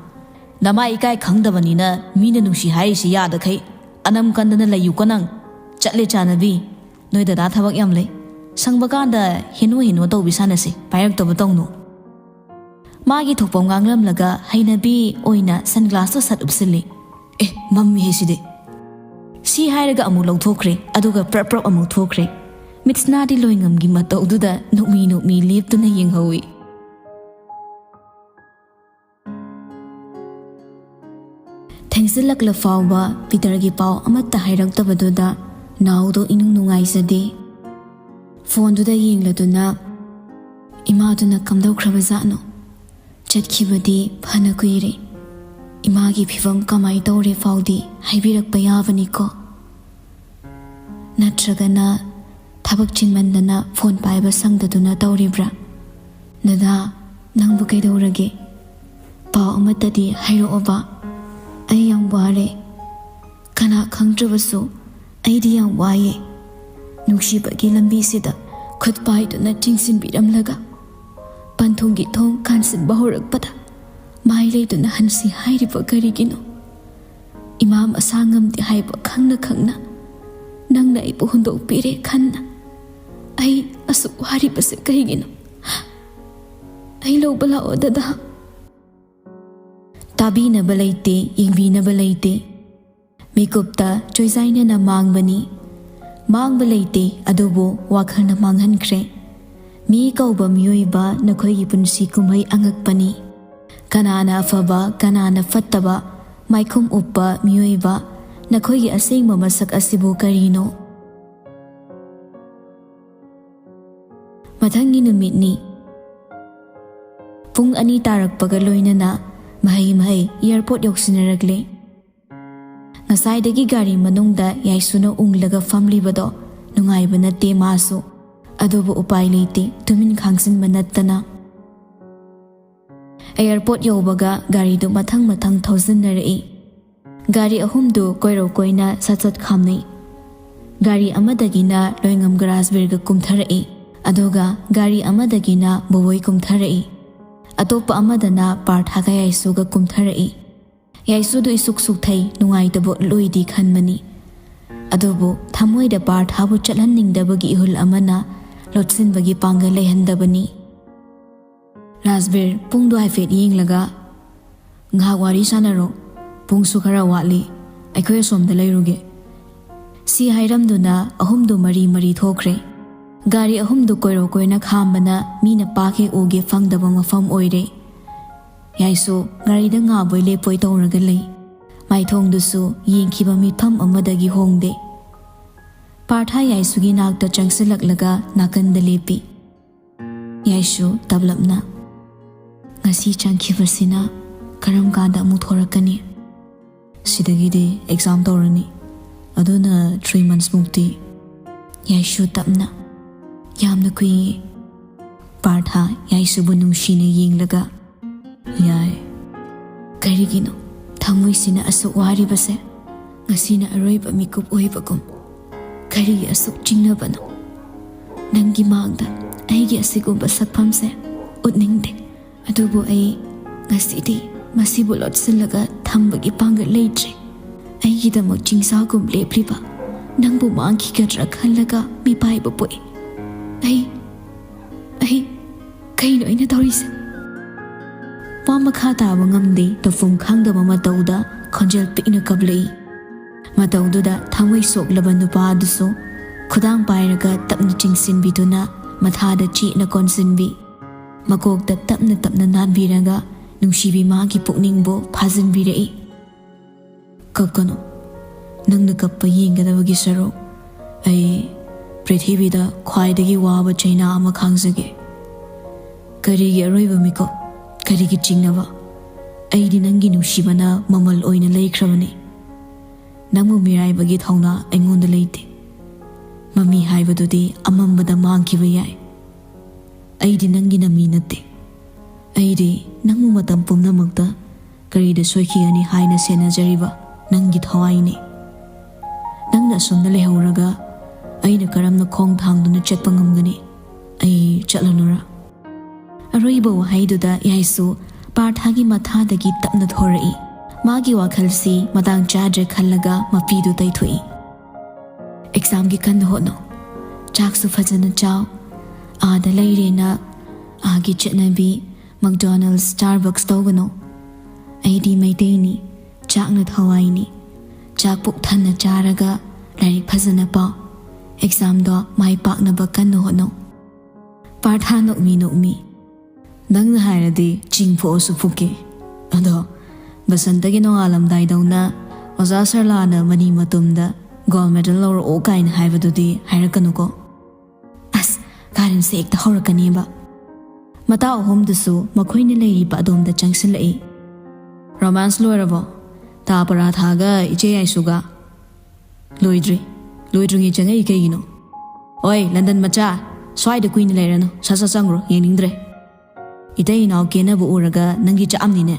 ꯅꯃꯥ ꯏꯀꯥꯏ ꯈꯪꯗꯕꯅꯤꯅ ꯃꯤꯅ ꯅꯨꯡꯁꯤ ꯍꯥꯏꯔꯤꯁꯤ ꯌꯥꯗꯈꯩ ꯑꯅꯝ ꯀꯟꯗꯅ ꯂꯩꯌꯨꯀꯣ ꯅꯪ꯫ ꯆꯠꯂꯦ ꯆꯥꯟꯅꯕꯤ, ꯅꯣꯏ ꯗꯗꯥ ꯊꯕꯛ ꯌꯥꯝ ꯂꯩ꯫ ꯁꯪꯕ ꯀꯥꯟꯗ ꯍꯦꯅꯣ ꯍꯦꯅꯣ ꯇꯧꯕꯤ ꯁꯥꯟꯅꯁꯦ, ꯄꯥꯏꯔꯛꯇꯕ ꯇꯧꯅꯨ꯫ ꯃꯥꯒꯤ ꯊꯣꯛꯄ ꯉꯥꯡꯂꯝꯂꯒ ꯍꯩꯅꯕꯤ ꯑꯣꯏꯅ ꯁꯟꯒ꯭ꯂꯥꯁꯇꯣ ꯁꯠ ꯎꯞꯁꯤꯜꯂꯤ꯫ "ꯑꯦ, ꯃꯝꯃꯤꯍꯦ ꯁꯤꯗꯤ"꯫ ꯁꯤ ꯍꯥꯏꯔꯒ ꯑꯃꯨꯛ ꯂꯧꯊꯣꯛꯈ꯭ꯔꯦ, ꯑꯗꯨꯒ ꯄ꯭ꯔꯞ ꯄ꯭ꯔꯞ ꯑꯃꯨꯛ ꯊꯣꯛꯈ꯭ꯔꯦ꯫ ꯃꯤꯠꯁꯅꯥꯗꯤ ꯂꯣꯏꯉꯝꯒꯤ ꯃꯇꯧꯗꯨꯗ ꯅꯣꯛꯃꯤ ꯅꯣꯛꯃꯤ ꯂꯦꯞꯇꯨꯅ ꯌꯦꯡꯍꯧꯏ꯫ ꯊꯦꯡꯖꯤꯜꯂꯛꯂ ꯐꯥꯎꯕ ꯄꯤꯇꯔꯒꯤ ꯄꯥꯎ ꯑꯃꯠꯇ ꯍꯥꯏꯔꯛꯇꯕꯗꯨꯗ ꯅꯥꯎꯗꯣ ꯏꯅꯨꯡ ꯅꯨꯡꯉꯥꯏꯖꯗꯦ꯫ ꯐꯣꯟꯗꯨꯗ ꯌꯦꯡꯂꯗꯨꯅ, "ꯏꯃꯥꯗꯨꯅ ꯀꯝꯗꯧꯈ꯭ꯔꯕ ꯖꯥꯠꯅꯣ? ꯆꯠꯈꯤꯕꯗꯤ ꯐꯅ ꯀꯨꯏꯔꯦ꯫ ꯏꯃꯥꯒꯤ ꯐꯤꯕꯝ ꯀꯃꯥꯏ ꯇꯧꯔꯦ ꯐꯥꯎꯗꯤ ꯍꯥꯏꯕꯤꯔꯛꯄ ꯌꯥꯕꯅꯤꯀꯣ? ꯅꯠꯇ꯭ꯔꯒꯅ ꯊꯕꯛ ꯆꯤꯟꯃꯟꯗꯅ ꯐꯣꯟ ꯄꯥꯏꯕ ꯁꯪꯗꯗꯨꯅ ꯇꯧꯔꯤꯕ꯭ꯔꯥ? ꯗꯗꯥ, ꯅꯪꯕꯨ ꯀꯩꯗꯧꯔꯒꯦ? ꯄꯥꯎ ꯑꯃꯠꯇꯗꯤ ꯍꯥꯏꯔꯛꯑꯣꯕ꯫ ꯑꯩ ꯌꯥꯝ ꯋꯥꯔꯦ꯫ ꯀꯅꯥ ꯈꯪꯗ꯭ꯔꯕꯁꯨ ꯑꯩꯗꯤ ꯌꯥꯝ ꯋꯥꯏꯌꯦ꯫ ꯅꯨꯡꯁꯤꯕꯒꯤ ꯂꯝꯕꯤꯁꯤꯗ ꯈꯨꯠ ꯄꯥꯏꯗꯨꯅ ꯆꯤꯡꯁꯤꯟꯕꯤꯔꯝꯂꯒ ꯄꯟꯊꯨꯡꯒꯤ ꯊꯣꯡ ꯀꯥꯟꯁꯤꯟꯕ ꯍꯧꯔꯛꯄꯗ ꯃꯥꯏ ꯂꯩꯗꯨꯅ ꯍꯟꯁꯤ ꯍꯥꯏꯔꯤꯕ ꯀꯔꯤꯒꯤꯅꯣ? ꯏꯃꯥ ꯃꯁꯥ ꯉꯝꯗꯦ ꯍꯥꯏꯕ ꯈꯪꯅ ꯈꯪꯅ ꯅꯪꯅ ꯑꯩꯕꯨ ꯍꯨꯟꯗꯣꯛꯄꯤꯔꯦ ꯈꯟꯅ ꯑꯩ ꯑꯁꯨꯛ ꯋꯥꯔꯤꯕꯁꯦ ꯀꯩꯒꯤꯅꯣ? ꯑꯩ ꯂꯧꯕ ꯂꯥꯛꯑꯣ ꯗꯗꯥ"꯫ ꯇꯥꯕꯤꯅꯕ ꯂꯩꯇꯦ, ꯌꯦꯡꯕꯤꯅꯕ ꯂꯩꯇꯦ꯫ ꯃꯤꯀꯨꯞꯇ ꯆꯣꯏꯖꯥꯏꯅꯅ ꯃꯥꯡꯕꯅꯤ꯫ ꯃꯥꯡꯕ ꯂꯩꯇꯦ, ꯑꯗꯨꯕꯨ ꯋꯥꯈꯜꯅ ꯃꯥꯡꯍꯟꯈ꯭ꯔꯦ꯫ ꯃꯤ ꯀꯧꯕ ꯃꯤꯑꯣꯏꯕ ꯅꯈꯣꯏꯒꯤ ꯄꯨꯟꯁꯤ ꯀꯨꯝꯍꯩ ꯑꯉꯛꯄꯅꯤ꯫ ꯀꯅꯥꯅ ꯑꯐꯕ, ꯀꯅꯥꯅ ꯐꯠꯇꯕ, ꯃꯥꯏꯈꯨꯝ ꯎꯞꯄ ꯃꯤꯑꯣꯏꯕ, ꯅꯈꯣꯏꯒꯤ ꯑꯁꯦꯡꯕ ꯃꯁꯛ ꯑꯁꯤꯕꯨ ꯀꯔꯤꯅꯣ? ꯃꯊꯪꯒꯤ ꯅꯨꯃꯤꯠꯅꯤ꯫ ꯄꯨꯡ ꯑꯅꯤ ꯇꯥꯔꯛꯄꯒ ꯂꯣꯏꯅꯅ ꯃꯍꯩ ꯃꯍꯩ ꯑꯦꯌꯥꯔꯄꯣꯔꯠ ꯌꯧꯁꯤꯟꯅꯔꯛꯂꯦ꯫ ꯉꯁꯥꯏꯗꯒꯤ ꯒꯥꯔꯤ ꯃꯅꯨꯡꯗ ꯌꯥꯏꯁꯨꯅ ꯎꯪꯂꯒ ꯐꯝꯂꯤꯕꯗꯣ ꯅꯨꯡꯉꯥꯏꯕ ꯅꯠꯇꯦ ꯃꯥꯁꯨ꯫ ꯑꯗꯨꯕꯨ ꯎꯄꯥꯏ ꯂꯩꯇꯦ, ꯇꯨꯃꯤꯟ ꯈꯥꯡꯖꯤꯟꯕ ꯅꯠꯇꯅ꯫ ꯑꯦꯌꯥꯔꯄꯣꯔꯠ ꯌꯧꯕꯒ ꯒꯥꯔꯤꯗꯨ ꯃꯊꯪ ꯃꯊꯪ ꯊꯧꯖꯤꯟꯅꯔꯛꯏ꯫ ꯒꯥꯔꯤ ꯑꯍꯨꯝꯗꯨ ꯀꯣꯏꯔꯧ ꯀꯣꯏꯅ ꯁꯠ ꯁꯠ ꯈꯥꯝꯅꯩ꯫ ꯒꯥꯔꯤ ꯑꯃꯗꯒꯤꯅ ꯂꯣꯏꯉꯝ ꯒ꯭ꯔꯥꯁꯕꯤꯔꯒ ꯀꯨꯝꯊꯔꯛꯏ, ꯑꯗꯨꯒ ꯒꯥꯔꯤ ꯑꯃꯗꯒꯤꯅ ꯕꯣꯕꯣꯏ ꯀꯨꯝꯊꯔꯛꯏ, ꯑꯇꯣꯞꯄ ꯑꯃꯗꯅ ꯄꯥꯔꯊꯥꯒ ꯌꯥꯏꯁꯨꯒ ꯀꯨꯝꯊꯔꯛꯏ꯫ ꯌꯥꯏꯁꯨꯗꯨ ꯏꯁꯨꯛ ꯁꯨꯛꯊꯩ, ꯅꯨꯡꯉꯥꯏꯇꯕ ꯎꯠꯂꯣꯏꯗꯤ ꯈꯟꯕꯅꯤ꯫ ꯑꯗꯨꯕꯨ ꯊꯃꯣꯏꯗ ꯄꯥꯔꯊꯥꯕꯨ ꯆꯠꯍꯟꯅꯤꯡꯗꯕꯒꯤ ꯏꯍꯨꯜ ꯑꯃꯅ ꯂꯣꯠꯁꯤꯟꯕꯒꯤ ꯄꯥꯡꯒꯜ ꯂꯩꯍꯟꯗꯕꯅꯤ꯫ ꯔꯥꯖꯕꯤꯔ ꯄꯨꯡꯗꯣ ꯍꯥꯏꯐꯦꯠ ꯌꯦꯡꯂꯒ, "ꯉꯥꯏꯍꯥꯛ ꯋꯥꯔꯤ ꯁꯥꯟꯅꯔꯣ, ꯄꯨꯡꯁꯨ ꯈꯔ ꯋꯥꯠꯂꯤ, ꯑꯩꯈꯣꯏ ꯑꯁꯣꯝꯗ ꯂꯩꯔꯨꯒꯦ"꯫ ꯁꯤ ꯍꯥꯏꯔꯝꯗꯨꯅ ꯑꯍꯨꯝꯗꯨ ꯃꯔꯤ ꯃꯔꯤ ꯊꯣꯛꯈ꯭ꯔꯦ꯫ ꯒꯥꯔꯤ ꯑꯍꯨꯝꯗꯨ ꯀꯣꯏꯔꯧ ꯀꯣꯏꯅ ꯈꯥꯝꯕꯅ ꯃꯤꯅ ꯄꯥꯛ ꯍꯦꯛ ꯎꯒꯦ ꯐꯪꯗꯕ ꯃꯐꯝ ꯑꯣꯏꯔꯦ꯫ ꯌꯥꯏꯁꯨ ꯒꯥꯔꯤꯗ ꯉꯥꯕꯣꯏ ꯂꯦꯞꯄꯣꯏ ꯇꯧꯔꯒ ꯂꯩ꯫ ꯃꯥꯏꯊꯣꯡꯗꯨꯁꯨ ꯌꯦꯡꯈꯤꯕ ꯃꯤꯠꯐꯝ ꯑꯃꯗꯒꯤ ꯍꯣꯡꯗꯦ꯫ ꯄꯥꯔꯊ ꯌꯥꯏꯁꯨꯒꯤ ꯅꯥꯛꯇ ꯆꯪꯁꯤꯜꯂꯛꯂꯒ ꯅꯥꯀꯟꯗ ꯂꯦꯞꯄꯤ꯫ ꯌꯥꯏꯁꯨ ꯇꯞꯂꯞꯅ, "ꯉꯁꯤ ꯆꯪꯈꯤꯕꯁꯤꯅ ꯀꯔꯝ ꯀꯥꯟꯗ ꯑꯃꯨꯛ ꯊꯣꯔꯛꯀꯅꯤ? ꯁꯤꯗꯒꯤꯗꯤ ꯑꯦꯛꯖꯥꯝ ꯇꯧꯔꯅꯤ, ꯑꯗꯨꯅ ꯊ꯭ꯔꯤ ꯃꯟꯁ ꯃꯨꯛꯇꯤ"꯫ ꯌꯥꯏꯁꯨ ꯇꯞꯅ, "ꯌꯥꯝꯅ ꯀꯨꯏꯌꯦ"꯫ ꯄꯥꯔꯊ ꯌꯥꯏꯁꯨꯕꯨ ꯅꯨꯡꯁꯤꯅ ꯌꯦꯡꯂꯒ, "ꯌꯥꯏ꯫ ꯀꯔꯤꯒꯤꯅꯣ ꯊꯃꯣꯏꯁꯤꯅ ꯑꯁꯨꯛ ꯋꯥꯔꯤꯕꯁꯦ? ꯉꯁꯤꯅ ꯑꯔꯣꯏꯕ ꯃꯤꯀꯨꯞ ꯑꯣꯏꯕꯒꯨꯝ꯫ ꯀꯔꯤꯒꯤ ꯑꯁꯨꯛ ꯆꯤꯡꯅꯕꯅꯣ? ꯅꯪꯒꯤ ꯃꯥꯡꯗ ꯑꯩꯒꯤ ꯑꯁꯤꯒꯨꯝꯕ ꯁꯛꯐꯝꯁꯦ ꯎꯠꯅꯤꯡꯗꯦ꯫ ꯑꯗꯨꯕꯨ ꯑꯩ ꯉꯁꯤꯗꯤ ꯃꯁꯤꯕꯨ ꯂꯣꯠꯁꯤꯜꯂꯒ ꯊꯝꯕꯒꯤ ꯄꯥꯡꯒꯜ ꯂꯩꯇ꯭ꯔꯦ꯫ ꯑꯩꯒꯤꯗꯃꯛ ꯆꯤꯡꯁꯥꯒꯨꯝ ꯂꯦꯞꯂꯤꯕ ꯅꯪꯕꯨ ꯃꯥꯡꯈꯤꯒꯗ꯭ꯔꯥ ꯈꯜꯂꯒ ꯃꯤꯄꯥꯏꯕ ꯄꯣꯛꯏ꯫ ꯑꯩ, ꯑꯩ, ꯀꯩꯅꯣ ꯑꯩꯅ ꯇꯧꯔꯤꯁꯦ?" ꯋꯥ ꯃꯈꯥ ꯇꯥꯕ ꯉꯝꯗꯦ, ꯇꯧꯐꯝ ꯈꯪꯗꯕ ꯃꯇꯧꯗ ꯈꯣꯟꯖꯦꯜ ꯄꯤꯛꯅ ꯀꯞꯂꯛꯏ꯫ ꯃꯇꯧꯗꯨꯗ ꯊꯃꯣꯏ ꯁꯣꯛꯂꯕ ꯅꯨꯄꯥ ꯑꯗꯨꯁꯨ ꯈꯨꯗꯥꯡ ꯄꯥꯏꯔꯒ ꯇꯞꯅ ꯆꯤꯡꯁꯤꯟꯕꯤꯗꯨꯅ ꯃꯊꯥꯗ ꯆꯦꯠꯅ ꯀꯣꯟꯁꯤꯟꯕꯤ꯫ ꯃꯀꯣꯛꯇ ꯇꯞꯅ ꯇꯞꯅ ꯅꯥꯟꯕꯤꯔꯒ ꯅꯨꯡꯁꯤꯕꯤ ꯃꯥꯒꯤ ꯄꯨꯛꯅꯤꯡꯕꯨ ꯐꯥꯖꯤꯟꯕꯤꯔꯛꯏ꯫ "ꯀꯞꯀꯅꯨ, ꯅꯪꯅ ꯀꯞꯄ ꯌꯦꯡꯒꯗꯕꯒꯤ ꯁꯔꯨꯛ ꯑꯩ ꯄ꯭ꯔꯤꯊꯤꯕꯤꯗ ꯈ꯭ꯋꯥꯏꯗꯒꯤ ꯋꯥꯕ ꯆꯩꯅꯥ ꯑꯃ ꯈꯥꯡꯖꯒꯦ꯫ ꯀꯔꯤꯒꯤ ꯑꯔꯣꯏꯕ ꯃꯤꯀꯨꯞ? ꯀꯔꯤꯒꯤ ꯆꯤꯡꯅꯕ? ꯑꯩꯗꯤ ꯅꯪꯒꯤ ꯅꯨꯡꯁꯤꯕꯅ ꯃꯃꯜ ꯑꯣꯏꯅ ꯂꯩꯈ꯭ꯔꯕꯅꯤ꯫ ꯅꯪꯕꯨ ꯃꯤꯔꯥꯏꯕꯒꯤ ꯊꯧꯅꯥ ꯑꯩꯉꯣꯟꯗ ꯂꯩꯇꯦ꯫ ꯃꯃꯤ ꯍꯥꯏꯕꯗꯨꯗꯤ ꯑꯃꯝꯕꯗ ꯃꯥꯡꯈꯤꯕ ꯌꯥꯏ꯫ ꯑꯩꯗꯤ ꯅꯪꯒꯤ ꯅꯃꯤ ꯅꯠꯇꯦ꯫ ꯑꯩꯗꯤ ꯅꯪꯕꯨ ꯃꯇꯝ ꯄꯨꯝꯅꯃꯛꯇ ꯀꯔꯤꯗ ꯁꯣꯏꯈꯤꯒꯅꯤ ꯍꯥꯏꯅ ꯁꯦꯟꯅꯖꯔꯤꯕ ꯅꯪꯒꯤ ꯊꯋꯥꯏꯅꯤ꯫ ꯅꯪꯅ ꯑꯁꯨꯝꯅ ꯂꯩꯍꯧꯔꯒ ꯑꯩꯅ ꯀꯔꯝꯅ ꯈꯣꯡ ꯊꯥꯡꯗꯨꯅ ꯆꯠꯄ ꯉꯝꯒꯅꯤ? ꯑꯩ ꯆꯠꯂꯅꯨꯔꯥ? ꯑꯔꯣꯏꯕ ꯋꯥꯍꯩꯗꯨꯗ ꯌꯥꯏꯁꯨ ꯄꯥꯔꯊꯥꯒꯤ ꯃꯊꯥꯗꯒꯤ ꯇꯞꯅ ꯊꯣꯔꯛꯏ꯫ ꯃꯥꯒꯤ ꯋꯥꯈꯜꯁꯤ ꯃꯇꯥꯡ ꯆꯥꯗ꯭ꯔꯦ ꯈꯜꯂꯒ ꯃꯄꯤꯗꯨ ꯇꯩꯊꯣꯛꯏ꯫ ꯑꯦꯛꯖꯥꯝꯒꯤ ꯀꯟꯅ ꯍꯣꯠꯅꯧ꯫ ꯆꯥꯛꯁꯨ ꯐꯖꯅ ꯆꯥꯎ꯫ ꯑꯥꯗ ꯂꯩꯔꯦꯅ ꯑꯥꯒꯤ ꯆꯠꯅꯕꯤ ꯃꯛꯗꯣꯅꯦꯜꯁ, ꯁ꯭ꯇꯥꯔꯕꯛꯁ ꯇꯧꯒꯅꯨ꯫ ꯑꯩꯗꯤ ꯃꯩꯇꯩꯅꯤ, ꯆꯥꯛꯅ ꯊꯋꯥꯏꯅꯤ꯫ ꯆꯥꯛ ꯄꯨꯛ ꯊꯟꯅ ꯆꯥꯔꯒ ꯂꯥꯏꯔꯤꯛ ꯐꯖꯅ ꯄꯥꯎ꯫ ꯑꯦꯛꯖꯥꯝꯗꯣ ꯃꯥꯏ ꯄꯥꯛꯅꯕ ꯀꯟꯅ ꯍꯣꯠꯅꯧ꯫ ꯄꯥꯔꯊꯥ ꯅꯣꯛꯃꯤ ꯅꯣꯛꯃꯤ꯫ ꯅꯪꯅ ꯍꯥꯏꯔꯗꯤ ꯆꯤꯡ ꯐꯨꯛꯑꯁꯨ ꯐꯨꯛꯀꯦ꯫ ꯑꯗꯣ ꯕꯁꯟꯇꯒꯤ ꯅꯣꯡꯉꯥꯜꯂꯝꯗꯥꯏꯗꯧꯅ ꯑꯣꯖꯥ ꯁꯔꯂꯥꯅ ꯃꯅꯤ ꯃꯇꯨꯝꯗ ꯒꯣꯜ ꯃꯦꯗꯜ ꯂꯧꯔꯛꯑꯣ ꯀꯥꯏꯅ ꯍꯥꯏꯕꯗꯨꯗꯤ ꯍꯥꯏꯔꯛꯀꯅꯨꯀꯣ꯫ ꯑꯁ, ꯀꯥꯔꯟꯁꯦ ꯍꯦꯛꯇ ꯍꯧꯔꯛꯀꯅꯦꯕ꯫ ꯃꯇꯥ ꯑꯍꯨꯝꯗꯨꯁꯨ ꯃꯈꯣꯏꯅ ꯂꯩꯔꯤꯕ ꯑꯗꯣꯝꯗ ꯆꯪꯁꯤꯜꯂꯛꯏ꯫ ꯔꯣꯃꯥꯟꯁ ꯂꯣꯏꯔꯕꯣ? ꯇꯥ ꯄꯔꯥꯊꯥꯒ ꯏꯆꯦ ꯌꯥꯏꯁꯨꯒ? ꯂꯣꯏꯗ꯭ꯔꯤ꯫ ꯂꯣꯏꯗ꯭ꯔꯤꯉꯩ ꯆꯪꯉꯛꯏ ꯀꯩꯒꯤꯅꯣ? ꯑꯣꯏ, ꯂꯟꯗꯟ ꯃꯆꯥ, ꯁ꯭ꯋꯥꯏꯗ ꯀꯨꯏꯅ ꯂꯩꯔꯅꯨ, ꯁꯠ ꯁꯠ ꯆꯪꯈ꯭ꯔꯣ, ꯌꯦꯡꯅꯤꯡꯗ꯭ꯔꯦ꯫ ꯏꯇꯩ ꯏꯅꯥꯎ ꯀꯦꯅꯕ ꯎꯔꯒ ꯅꯪꯒꯤ ꯆꯥꯛꯑꯝꯅꯤꯅꯦ꯫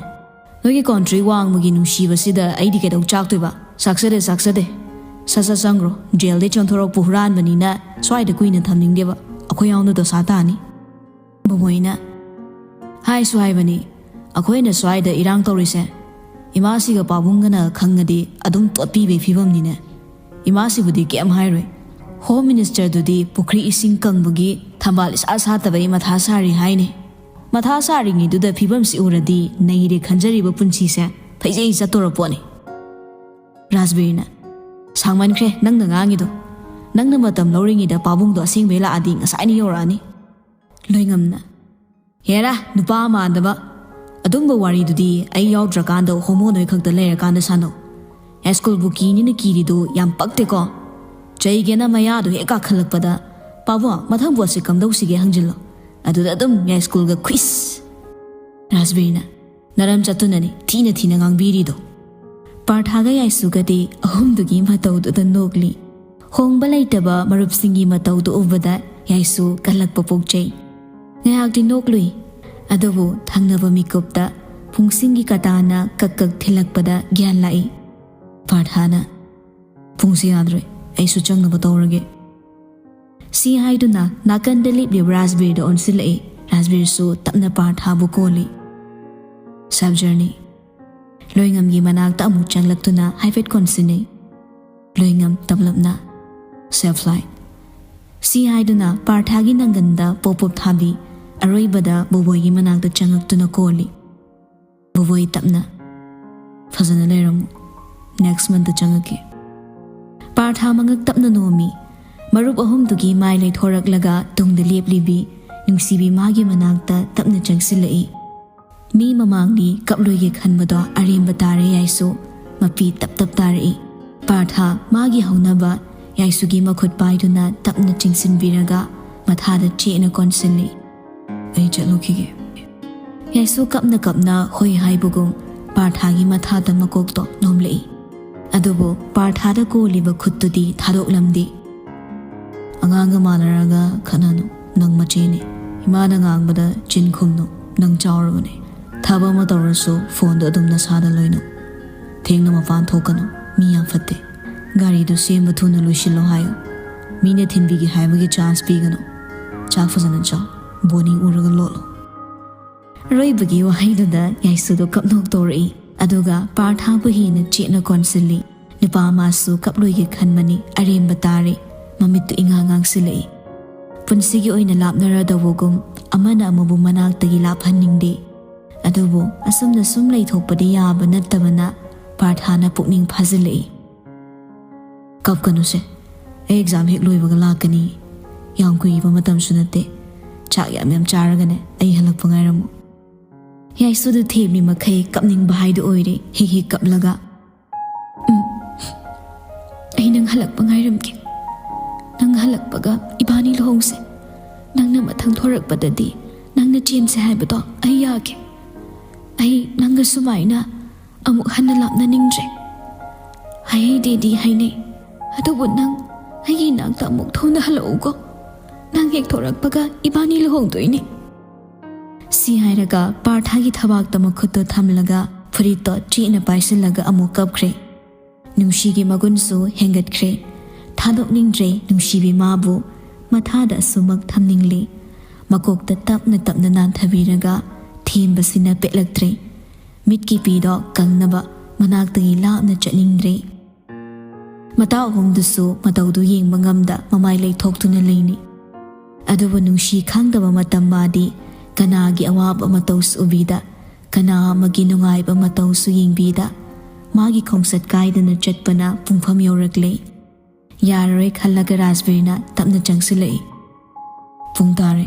ꯅꯣꯏꯒꯤ ꯀꯣꯟꯇ꯭ꯔꯤ ꯋꯥꯡꯃꯒꯤ ꯅꯨꯡꯁꯤꯕꯁꯤꯗ ꯑꯩꯗꯤ ꯀꯩꯗꯧ ꯆꯥꯛꯇꯣꯏꯕ? ꯆꯥꯛꯆꯗꯦ, ꯆꯥꯛꯆꯗꯦ꯫ ꯁꯠ ꯁꯠ ꯆꯪꯈ꯭ꯔꯣ, ꯖꯦꯜꯗꯩ ꯆꯣꯟꯊꯣꯔꯛꯄ ꯍꯨꯔꯥꯟꯕꯅꯤꯅ ꯁ꯭ꯋꯥꯏꯗ ꯀꯨꯏꯅ ꯊꯝꯅꯤꯡꯗꯦꯕ, ꯑꯩꯈꯣꯏ ꯌꯥꯎꯅ ꯗꯣꯁꯥ ꯇꯥꯅꯤ꯫ ꯕꯣꯕꯣꯏꯅ ꯍꯥꯏꯁꯨ ꯍꯥꯏꯕꯅꯤ, ꯑꯩꯈꯣꯏꯅ ꯁ꯭ꯋꯥꯏꯗ ꯏꯔꯥꯡ ꯇꯧꯔꯤꯁꯦ ꯏꯃꯥꯁꯤꯒ ꯄꯥꯕꯨꯡꯒꯅ ꯈꯪꯉꯗꯤ ꯑꯗꯨꯝ ꯇꯣꯠꯄꯤꯕꯩ ꯐꯤꯕꯝꯅꯤꯅꯦ꯫ ꯏꯃꯥꯁꯤꯕꯨꯗꯤ ꯀꯩꯝ ꯍꯥꯏꯔꯣꯏ꯫ ꯍꯣꯝ ꯃꯤꯅꯤꯁꯇꯔꯗꯨꯗꯤ ꯄꯨꯈ꯭ꯔꯤ ꯏꯁꯤꯡ ꯀꯪꯕꯒꯤ ꯊꯝꯕꯥꯜ ꯏꯁꯥ ꯁꯥꯠꯇꯕꯩ ꯃꯊꯥ ꯁꯥꯔꯤ ꯍꯥꯏꯅꯦ꯫ ꯃꯊꯥ ꯁꯥꯔꯤꯉꯩꯗꯨꯗ ꯐꯤꯕꯝꯁꯤ ꯎꯔꯗꯤ ꯅꯩꯔꯦ ꯈꯟꯖꯔꯤꯕ ꯄꯨꯟꯁꯤꯁꯦ ꯐꯩꯖꯩ ꯆꯠꯇꯣꯔ ꯄꯣꯠꯅꯤ꯫ ꯔꯥꯖꯕꯤꯔꯅ ꯁꯥꯡꯃꯟꯈ꯭ꯔꯦ ꯅꯪꯅ ꯉꯥꯡꯉꯤꯗꯣ꯫ ꯅꯪꯅ ꯃꯇꯝ ꯂꯧꯔꯤꯉꯩꯗ ꯄꯥꯕꯨꯡꯗꯣ ꯑꯁꯦꯡꯕꯩ ꯂꯥꯛꯑꯗꯤ ꯉꯁꯥꯏꯅ ꯌꯧꯔꯛꯑꯅꯤ꯫ ꯂꯣꯏꯉꯝꯅ ꯍꯦꯔꯥ, ꯅꯨꯄꯥ ꯃꯥꯟꯗꯕ꯫ ꯑꯗꯨꯝꯕ ꯋꯥꯔꯤꯗꯨꯗꯤ ꯑꯩ ꯌꯥꯎꯗ꯭ꯔꯀꯥꯟꯗ ꯍꯣꯃꯣ ꯅꯣꯏ ꯈꯛꯇ ꯂꯩꯔꯀꯥꯟꯗ ꯁꯥꯟꯅꯧ꯫ ꯌꯥꯏꯁ꯭ꯀꯨꯜꯕꯨ ꯀꯤꯅꯤꯅ ꯀꯤꯔꯤꯗꯨ ꯌꯥꯝ ꯄꯛꯇꯦꯀꯣ꯫ ꯆꯩꯒꯦꯅ ꯃꯌꯥꯗꯨ ꯍꯦꯛ ꯀꯥꯈꯠꯂꯛꯄꯗ, "ꯄꯥꯕꯣ, ꯃꯊꯪ ꯄꯣꯠꯁꯦ ꯀꯝꯗꯧꯁꯤꯒꯦ ꯍꯪꯖꯤꯜꯂꯣ꯫ ꯑꯗꯨꯗ ꯑꯗꯨꯝ ꯌꯥꯏꯁ꯭ꯀꯨꯜꯒ ꯈꯨꯏꯁ!" ꯔꯥꯖꯕꯤꯔꯅ, "ꯅꯔꯝ ꯆꯠꯇꯨꯅꯅꯤ ꯊꯤꯅ ꯊꯤꯅ ꯉꯥꯡꯕꯤꯔꯤꯗꯣ꯫" ꯄꯥꯔꯊꯥꯒ ꯌꯥꯏꯁꯨꯒꯗꯤ ꯑꯍꯨꯝꯗꯨꯒꯤ ꯃꯇꯧꯗꯨꯗ ꯅꯣꯛꯂꯤ꯫ ꯍꯣꯡꯕ ꯂꯩꯇꯕ ꯃꯔꯨꯞꯁꯤꯡꯒꯤ ꯃꯇꯧꯗꯨ ꯎꯕꯗ ꯌꯥꯏꯁꯨ ꯀꯜꯂꯛꯄ ꯄꯣꯛꯆꯩ꯫ ꯉꯥꯏꯍꯥꯛꯇꯤ ꯅꯣꯛꯂꯨꯏ, ꯑꯗꯨꯕꯨ ꯊꯪꯅꯕ ꯃꯤꯀꯨꯞꯇ ꯄꯨꯡꯁꯤꯡꯒꯤ ꯀꯇꯥꯅ ꯀꯛ ꯀꯛ ꯊꯤꯜꯂꯛꯄꯗ ꯒ꯭ꯌꯥꯟ ꯂꯥꯛꯏ꯫ ꯄꯥꯔꯊꯥꯅ, "ꯄꯨꯡꯁꯤ ꯌꯥꯗ꯭ꯔꯦ, ꯑꯩꯁꯨ ꯆꯪꯅꯕ ꯇꯧꯔꯒꯦ꯫" ꯁꯤ ꯍꯥꯏꯗꯨꯅ ꯅꯥꯀꯟꯗ ꯂꯦꯞꯂꯤꯕ ꯔꯥꯖꯕꯤꯔꯗ ꯑꯣꯟꯁꯤꯜꯂꯛꯏ꯫ ꯔꯥꯖꯕꯤꯔꯁꯨ ꯇꯞꯅ ꯄꯥꯔꯊꯥꯕꯨ ꯀꯣꯜꯂꯤ꯫ "Safe journey." ꯂꯣꯏꯉꯝꯒꯤ ꯃꯅꯥꯛꯇ ꯑꯃꯨꯛ ꯆꯪꯂꯛꯇꯨꯅ ꯍꯥꯏꯐꯦꯠ ꯀꯣꯟꯁꯤꯟꯅꯩ꯫ ꯂꯣꯏꯉꯝ ꯇꯞꯂꯞꯅ, "ꯁꯦꯐ ꯐ꯭ꯂꯥꯏꯠ꯫" ꯁꯤ ꯍꯥꯏꯗꯨꯅ ꯄꯥꯔꯊꯥꯒꯤ ꯅꯪꯒꯟꯗ ꯄꯣꯞ ꯄꯣꯞ ꯊꯥꯕꯤ꯫ ꯑꯔꯣꯏꯕꯗ ꯕꯣꯕꯣꯏꯒꯤ ꯃꯅꯥꯛꯇ ꯆꯪꯉꯛꯇꯨꯅ ꯀꯣꯜꯂꯤ꯫ ꯕꯣꯕꯣꯏ ꯇꯞꯅ, "ꯐꯖꯅ ꯂꯩꯔꯝꯃꯨ꯫ ꯅꯦꯛꯁ ꯃꯟꯇ ꯆꯪꯉꯛꯀꯦ꯫" ꯄꯥꯔꯊꯥ ꯃꯉꯛ ꯇꯞꯅ ꯅꯣꯝꯃꯤ꯫ ꯃꯔꯨꯞ ꯑꯍꯨꯝꯗꯨꯒꯤ ꯃꯥꯏ ꯂꯩꯊꯣꯔꯛꯂꯒ ꯇꯨꯡꯗ ꯂꯦꯞꯂꯤꯕꯤ ꯅꯨꯡꯁꯤꯕꯤ ꯃꯥꯒꯤ ꯃꯅꯥꯛꯇ ꯇꯞꯅ ꯆꯪꯁꯤꯜꯂꯛꯏ꯫ ꯃꯤ ꯃꯃꯥꯡꯒꯤ ꯀꯞꯂꯣꯏꯒꯦ ꯈꯟꯕꯗꯣ ꯑꯔꯦꯝꯕ ꯇꯥꯔꯦ ꯌꯥꯏꯁꯨ꯫ ꯃꯄꯤ ꯇꯞ ꯇꯞ ꯇꯥꯔꯛꯏ꯫ ꯄꯥꯔꯊꯥ ꯃꯥꯒꯤ ꯍꯧꯅꯕ ꯌꯥꯏꯁꯨꯒꯤ ꯃꯈꯨꯠ ꯄꯥꯏꯗꯨꯅ ꯇꯞꯅ ꯆꯤꯡꯁꯤꯟꯕꯤꯔꯒ ꯃꯊꯥꯗ ꯆꯦꯠꯅ ꯀꯣꯟꯁꯤꯜꯂꯤ꯫ "ꯑꯩ ꯆꯠꯂꯨꯈꯤꯒꯦ꯫" ꯌꯥꯏꯁꯨ ꯀꯞꯅ ꯀꯞꯅ ꯍꯣꯏ ꯍꯥꯏꯕꯒꯨꯝ ꯄꯥꯔꯊꯥꯒꯤ ꯃꯊꯥꯗ ꯃꯀꯣꯛꯇꯣ ꯅꯣꯝꯂꯛꯏ꯫ ꯑꯗꯨꯕꯨ ꯄꯥꯔꯊꯥꯗ ꯀꯣꯜꯂꯤꯕ ꯈꯨꯠꯇꯨꯗꯤ ꯊꯥꯗꯣꯛꯂꯝꯗꯦ꯫ "ꯑꯉꯥꯡꯒ ꯃꯥꯟꯅꯔꯒ ꯈꯠꯅꯅꯨ꯫ ꯅꯪ ꯃꯆꯦꯅꯤ꯫ ꯏꯃꯥꯅ ꯉꯥꯡꯕꯗ ꯆꯤꯟ ꯈꯨꯝꯅꯨ꯫ ꯅꯪ ꯆꯥꯎꯔꯕꯅꯤ꯫ ꯊꯕꯛ ꯑꯃ ꯇꯧꯔꯁꯨ ꯐꯣꯟꯗꯣ ꯑꯗꯨꯝ ꯅꯁꯥꯗ ꯂꯣꯏꯅꯧ꯫ ꯊꯦꯡꯅ ꯃꯄꯥꯟ ꯊꯣꯛꯀꯅꯨ꯫ ꯃꯤ ꯌꯥꯝ ꯐꯠꯇꯦ꯫ ꯒꯥꯔꯤꯗꯨ ꯁꯦꯝꯕ ꯊꯨꯅ ꯂꯣꯏꯁꯤꯜꯂꯣ ꯍꯥꯏꯌꯨ꯫ ꯃꯤꯅ ꯊꯤꯟꯕꯤꯒꯦ ꯍꯥꯏꯕꯒꯤ ꯆꯥꯟꯁ ꯄꯤꯒꯅꯨ꯫ ꯆꯥꯛ ꯐꯖꯅ ꯆꯥꯎ꯫ ꯕꯣꯅꯤ ꯎꯔꯒ ꯂꯣꯠꯂꯣ꯫" ꯑꯔꯣꯏꯕꯒꯤ ꯋꯥꯍꯩꯗꯨꯗ ꯌꯥꯏꯁꯨꯗꯣ ꯀꯞꯅꯣꯛ ꯇꯧꯔꯛꯏ꯫ ꯑꯗꯨꯒ ꯄꯥꯔꯊꯥꯕꯨ ꯍꯦꯟꯅ ꯆꯦꯠꯅ ꯀꯣꯟꯁꯤꯜꯂꯤ꯫ ꯅꯨꯄꯥ ꯑꯃꯁꯨ ꯀꯞꯂꯣꯏꯒꯦ ꯈꯟꯕꯅꯤ, ꯑꯔꯦꯝꯕ ꯇꯥꯔꯦ꯫ ꯃꯃꯤꯠꯇꯨ ꯏꯉꯥꯡ ꯉꯥꯡꯁꯤꯜꯂꯛꯏ꯫ ꯄꯨꯟꯁꯤꯒꯤ ꯑꯣꯏꯅ ꯂꯥꯞꯅꯔꯗꯧꯕꯒꯨꯝ ꯑꯃꯅ ꯑꯃꯕꯨ ꯃꯅꯥꯛꯇꯒꯤ ꯂꯥꯞꯍꯟꯅꯤꯡꯗꯦ꯫ ꯑꯗꯨꯕꯨ ꯑꯁꯨꯝꯅ ꯁꯨꯝ ꯂꯩꯊꯣꯛꯄꯗꯤ ꯌꯥꯕ ꯅꯠꯇꯕꯅ ꯄꯥꯔꯊꯥꯅ ꯄꯨꯛꯅꯤꯡ ꯐꯥꯖꯤꯜꯂꯛꯏ꯫ "ꯀꯞꯀꯅꯨꯁꯦ, ꯑꯩ ꯑꯦꯛꯖꯥꯝ ꯍꯦꯛ ꯂꯣꯏꯕꯒ ꯂꯥꯛꯀꯅꯤ꯫ ꯌꯥꯝ ꯀꯨꯏꯕ ꯃꯇꯝꯁꯨ ꯅꯠꯇꯦ꯫ ꯆꯥꯛ ꯌꯥꯝ ꯌꯥꯝ ꯆꯥꯔꯒꯅꯦ ꯑꯩ ꯍꯜꯂꯛꯄ ꯉꯥꯏꯔꯝꯃꯨ꯫" ꯌꯥꯏꯁꯨꯗꯨ ꯊꯦꯝꯂꯤ ꯃꯈꯩ ꯀꯞꯅꯤꯡꯕ ꯍꯥꯏꯗꯨ ꯑꯣꯏꯔꯦ, ꯍꯤꯛ ꯍꯤꯛ ꯀꯞꯂꯒ꯫ ꯑꯩ ꯅꯪ ꯍꯜꯂꯛꯄ ꯉꯥꯏꯔꯝꯒꯦ꯫ ꯅꯪ ꯍꯜꯂꯛꯄꯒ ꯏꯕꯥꯅꯤ ꯂꯨꯍꯣꯡꯁꯦ꯫ ꯅꯪꯅ ꯃꯊꯪ ꯊꯣꯔꯛꯄꯗꯗꯤ ꯅꯪꯅ ꯆꯦꯟꯁꯦ ꯍꯥꯏꯕꯗꯣ ꯑꯩ ꯌꯥꯒꯦ꯫ ꯑꯩ ꯅꯪꯒ ꯁꯨꯃꯥꯏꯅ ꯑꯃꯨꯛ ꯍꯟꯅ ꯂꯥꯞꯅꯅꯤꯡꯗ꯭ꯔꯦ꯫ ꯍꯥꯏꯍꯩꯗꯦꯗꯤ ꯍꯥꯏꯅꯩ, ꯑꯗꯨꯕꯨ ꯅꯪ ꯑꯩꯒꯤ ꯏꯅꯥꯛꯇ ꯑꯃꯨꯛ ꯊꯨꯅ ꯍꯜꯂꯛꯎꯀꯣ꯫ ꯅꯪ ꯍꯦꯛ ꯊꯣꯔꯛꯄꯒ ꯏꯕꯥꯅꯤ ꯂꯨꯍꯣꯡꯗꯣꯏꯅꯤ꯫ ꯁꯤ ꯍꯥꯏꯔꯒ ꯄꯥꯔꯊꯥꯒꯤ ꯊꯕꯥꯛꯇ ꯃꯈꯨꯠꯇꯣ ꯊꯝꯂꯒ ꯐꯨꯔꯤꯠꯇꯣ ꯆꯦꯠꯅ ꯄꯥꯏꯁꯤꯜꯂꯒ ꯑꯃꯨꯛ ꯀꯞꯈ꯭ꯔꯦ꯫ ꯅꯨꯡꯁꯤꯒꯤ ꯃꯒꯨꯟꯁꯨ ꯍꯦꯟꯒꯠꯈ꯭ꯔꯦ꯫ ꯊꯥꯗꯣꯛꯅꯤꯡꯗ꯭ꯔꯦ ꯅꯨꯡꯁꯤꯕꯤ ꯃꯥꯕꯨ꯫ ꯃꯊꯥꯗ ꯑꯁꯨꯃꯛ ꯊꯝꯅꯤꯡꯂꯤ꯫ ꯃꯀꯣꯛꯇ ꯇꯞꯅ ꯇꯞꯅ ꯅꯥꯟꯊꯕꯤꯔꯒ ꯊꯦꯝꯕꯁꯤꯅ ꯄꯦꯜꯂꯛꯇ꯭ꯔꯦ꯫ ꯃꯤꯠꯀꯤ ꯄꯤꯗꯣ ꯀꯪꯅꯕ ꯃꯅꯥꯛꯇꯒꯤ ꯂꯥꯞꯅ ꯆꯠꯅꯤꯡꯗ꯭ꯔꯦ꯫ ꯃꯇꯥ ꯑꯍꯨꯝꯗꯨꯁꯨ ꯃꯇꯧꯗꯨ ꯌꯦꯡꯕ ꯉꯝꯗ ꯃꯃꯥꯏ ꯂꯩꯊꯣꯛꯇꯨꯅ ꯂꯩꯅꯤ꯫ ꯑꯗꯨꯕꯨ ꯅꯨꯡꯁꯤ ꯈꯪꯗꯕ ꯃꯇꯝ ꯃꯥꯗꯤ ꯀꯅꯥꯒꯤ ꯑꯋꯥꯕ ꯃꯇꯧꯁꯨ ꯎꯕꯤꯗ, ꯀꯅꯥ ꯑꯃꯒꯤ ꯅꯨꯡꯉꯥꯏꯕ ꯃꯇꯧꯁꯨ ꯌꯦꯡꯕꯤꯗ, ꯃꯥꯒꯤ ꯈꯣꯡꯆꯠ ꯀꯥꯏꯗꯅ ꯆꯠꯄꯅ ꯄꯨꯡꯐꯝ ꯌꯧꯔꯛꯂꯦ꯫ ꯌꯥꯔꯔꯣꯏ ꯈꯜꯂꯒ ꯔꯥꯖꯕꯤꯔꯅ ꯇꯞꯅ ꯆꯪꯁꯤꯜꯂꯛꯏ꯫ ꯄꯨꯡ ꯇꯥꯔꯦ꯫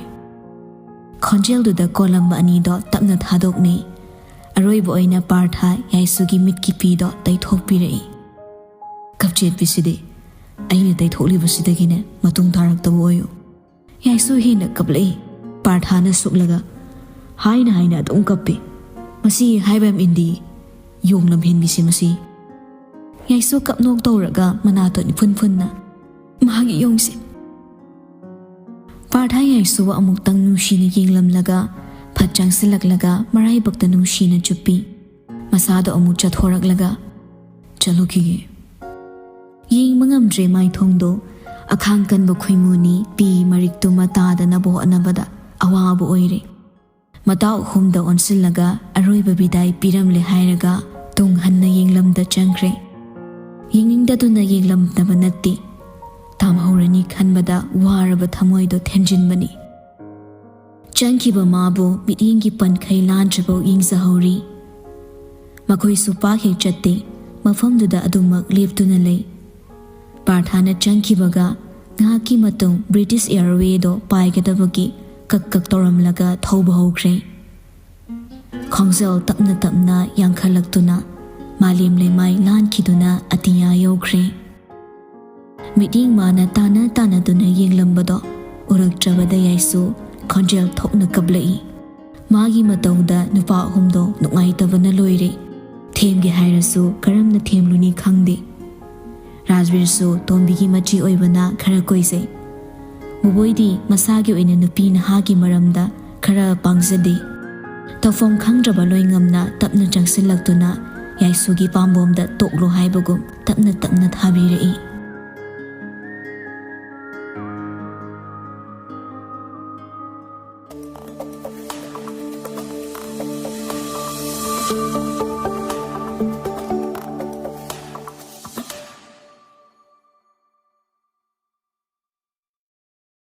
ꯈꯣꯟꯖꯦꯜꯗꯨꯗ ꯀꯣꯜꯂꯝꯕ ꯑꯅꯤꯗꯣ ꯇꯞꯅ ꯊꯥꯗꯣꯛꯅꯩ꯫ ꯑꯔꯣꯏꯕ ꯑꯣꯏꯅ ꯄꯥꯔꯊ ꯌꯥꯏꯁꯨꯒꯤ ꯃꯤꯠꯀꯤ ꯄꯤꯗꯣ ꯇꯩꯊꯣꯛꯄꯤꯔꯛꯏ꯫ ꯀꯞꯆꯦꯠꯄꯤꯁꯤꯗꯤ ꯑꯩꯅ ꯇꯩꯊꯣꯛꯂꯤꯕꯁꯤꯗꯒꯤꯅꯦ ꯃꯇꯨꯡ ꯇꯥꯔꯛꯇꯕ ꯑꯣꯏꯌꯨ꯫ ꯌꯥꯏꯁꯨ ꯍꯦꯟꯅ ꯀꯞꯂꯛꯏ꯫ ꯄꯥꯔꯊꯥꯅ ꯁꯨꯛꯂꯒ, "ꯍꯥꯏꯅ ꯍꯥꯏꯅ ꯑꯗꯨꯝ ꯀꯞꯄꯤ꯫ ꯃꯁꯤ ꯍꯥꯏꯕ ꯌꯥꯝ ꯏꯟꯗꯤ꯫ ꯌꯣꯡ ꯂꯝꯍꯦꯟꯕꯤꯁꯤ ꯃꯁꯤ꯫" ꯌꯥꯏꯁꯨ ꯀꯞꯅꯣꯛ ꯇꯧꯔꯒ ꯃꯅꯥꯇꯣꯟ ꯏꯐꯨꯟ ꯐꯨꯟꯅ, "ꯃꯥꯒꯤ ꯌꯣꯡꯁꯦ꯫" ꯄꯥꯔꯊꯥ ꯌꯥꯏꯁꯨꯕꯨ ꯑꯃꯨꯛꯇꯪ ꯅꯨꯡꯁꯤꯅ ꯌꯦꯡꯂꯝꯂꯒ ꯐꯠ ꯆꯪꯁꯤꯜꯂꯛꯂꯒ ꯃꯔꯥꯏꯕꯛꯇ ꯅꯨꯡꯁꯤꯅ ꯆꯨꯞꯄꯤ꯫ ꯃꯁꯥꯗꯣ ꯑꯃꯨꯛ ꯆꯠꯊꯣꯔꯛꯂꯒ, "ꯆꯠꯂꯨꯈꯤꯒꯦ꯫" ꯌꯦꯡꯕ ꯉꯝꯗ꯭ꯔꯦ ꯃꯥꯏꯊꯣꯡꯗꯣ꯫ ꯑꯈꯥꯡ ꯀꯟꯕ ꯈꯨꯏꯃꯨꯅꯤ ꯄꯤ ꯃꯔꯤꯛꯇꯨꯃ ꯇꯥꯗꯅꯕ ꯍꯣꯠꯅꯕꯗ ꯑꯋꯥꯕ ꯑꯣꯏꯔꯦ꯫ ꯃꯇꯥꯎ ꯑꯍꯨꯝꯗ ꯑꯣꯟꯁꯤꯜꯂꯒ ꯑꯔꯣꯏꯕ ꯕꯤꯗꯥꯏ ꯄꯤꯔꯝꯂꯦ ꯍꯥꯏꯔꯒ ꯇꯨꯡ ꯍꯟꯅ ꯌꯦꯡꯂꯝꯗ ꯆꯪꯈ꯭ꯔꯦ꯫ ꯌꯦꯡꯅꯤꯡꯗꯗꯨꯅ ꯌꯦꯡꯂꯝꯗꯕ ꯅꯠꯇꯦ꯫ ꯇꯥꯝꯍꯧꯔꯅꯤ ꯈꯟꯕꯗ ꯋꯥꯔꯕ ꯊꯃꯣꯏꯗꯣ ꯊꯦꯟꯖꯤꯟꯕꯅꯤ꯫ ꯆꯪꯈꯤꯕ ꯃꯥꯕꯨ ꯃꯤꯠꯌꯦꯡꯒꯤ ꯄꯟꯈꯩ ꯂꯥꯟꯗ꯭ꯔꯤꯐꯥꯎ ꯌꯦꯡꯖꯍꯧꯔꯤ꯫ ꯃꯈꯣꯏꯁꯨ ꯄꯥꯛ ꯍꯦꯛ ꯆꯠꯇꯦ, ꯃꯐꯝꯗꯨꯗ ꯑꯗꯨꯃꯛ ꯂꯦꯞꯇꯨꯅ ꯂꯩ꯫ ꯄꯥꯔꯊꯥꯅ ꯆꯪꯈꯤꯕꯒ ꯉꯥꯏꯍꯥꯛꯀꯤ ꯃꯇꯨꯡ ꯕ꯭ꯔꯤꯇꯤꯁ ꯑꯦꯌꯔꯋꯦꯗꯣ ꯄꯥꯏꯒꯗꯕꯒꯤ ꯀꯛ ꯀꯛ ꯇꯧꯔꯝꯂꯒ ꯊꯧꯕ ꯍꯧꯈ꯭ꯔꯦ꯫ ꯈꯣꯡꯖꯦꯜ ꯇꯞꯅ ꯇꯞꯅ ꯌꯥꯡꯈꯠꯂꯛꯇꯨꯅ ꯃꯥꯂꯦꯝ ꯂꯩꯃꯥꯏ ꯂꯥꯟꯈꯤꯗꯨꯅ ꯑꯇꯤꯌꯥ ꯌꯧꯈ꯭ꯔꯦ꯫ ꯃꯤꯠꯌꯦꯡ ꯃꯥꯅ ꯇꯥꯅ ꯇꯥꯅꯗꯨꯅ ꯌꯦꯡꯂꯝꯕꯗꯣ ꯎꯔꯛꯇ꯭ꯔꯕꯗ ꯌꯥꯏꯁꯨ ꯈꯣꯟꯖꯦꯜ ꯊꯣꯛꯅ ꯀꯞꯂꯛꯏ꯫ ꯃꯥꯒꯤ ꯃꯇꯧꯗ ꯅꯨꯄꯥ ꯑꯍꯨꯝꯗꯣ ꯅꯨꯡꯉꯥꯏꯇꯕꯅ ꯂꯣꯏꯔꯦ꯫ ꯊꯦꯝꯒꯦ ꯍꯥꯏꯔꯁꯨ ꯀꯔꯝꯅ ꯊꯦꯝꯂꯨꯅꯤ ꯈꯪꯗꯦ꯫ ꯔꯥꯖꯕꯤꯔꯁꯨ ꯇꯣꯝꯕꯤꯒꯤ ꯃꯆꯤ ꯑꯣꯏꯕꯅ ꯈꯔ ꯀꯣꯏꯖꯩ꯫ ꯕꯣꯕꯣꯏꯗꯤ ꯃꯁꯥꯒꯤ ꯑꯣꯏꯅ ꯅꯨꯄꯤ ꯅꯍꯥꯒꯤ ꯃꯔꯝꯗ ꯈꯔ ꯄꯥꯡꯖꯗꯦ꯫ ꯇꯧꯐꯝ ꯈꯪꯗ꯭ꯔꯕ ꯂꯣꯏꯉꯝꯅ ꯇꯞꯅ ꯆꯪꯁꯤꯜꯂꯛꯇꯨꯅ ꯌꯥꯏꯁꯨꯒꯤ ꯄꯥꯝꯕꯣꯝꯗ ꯇꯣꯛꯂꯣ ꯍꯥꯏꯕꯒꯨꯝ ꯇꯞꯅ ꯇꯞꯅ ꯊꯥꯕꯤꯔꯛꯏ꯫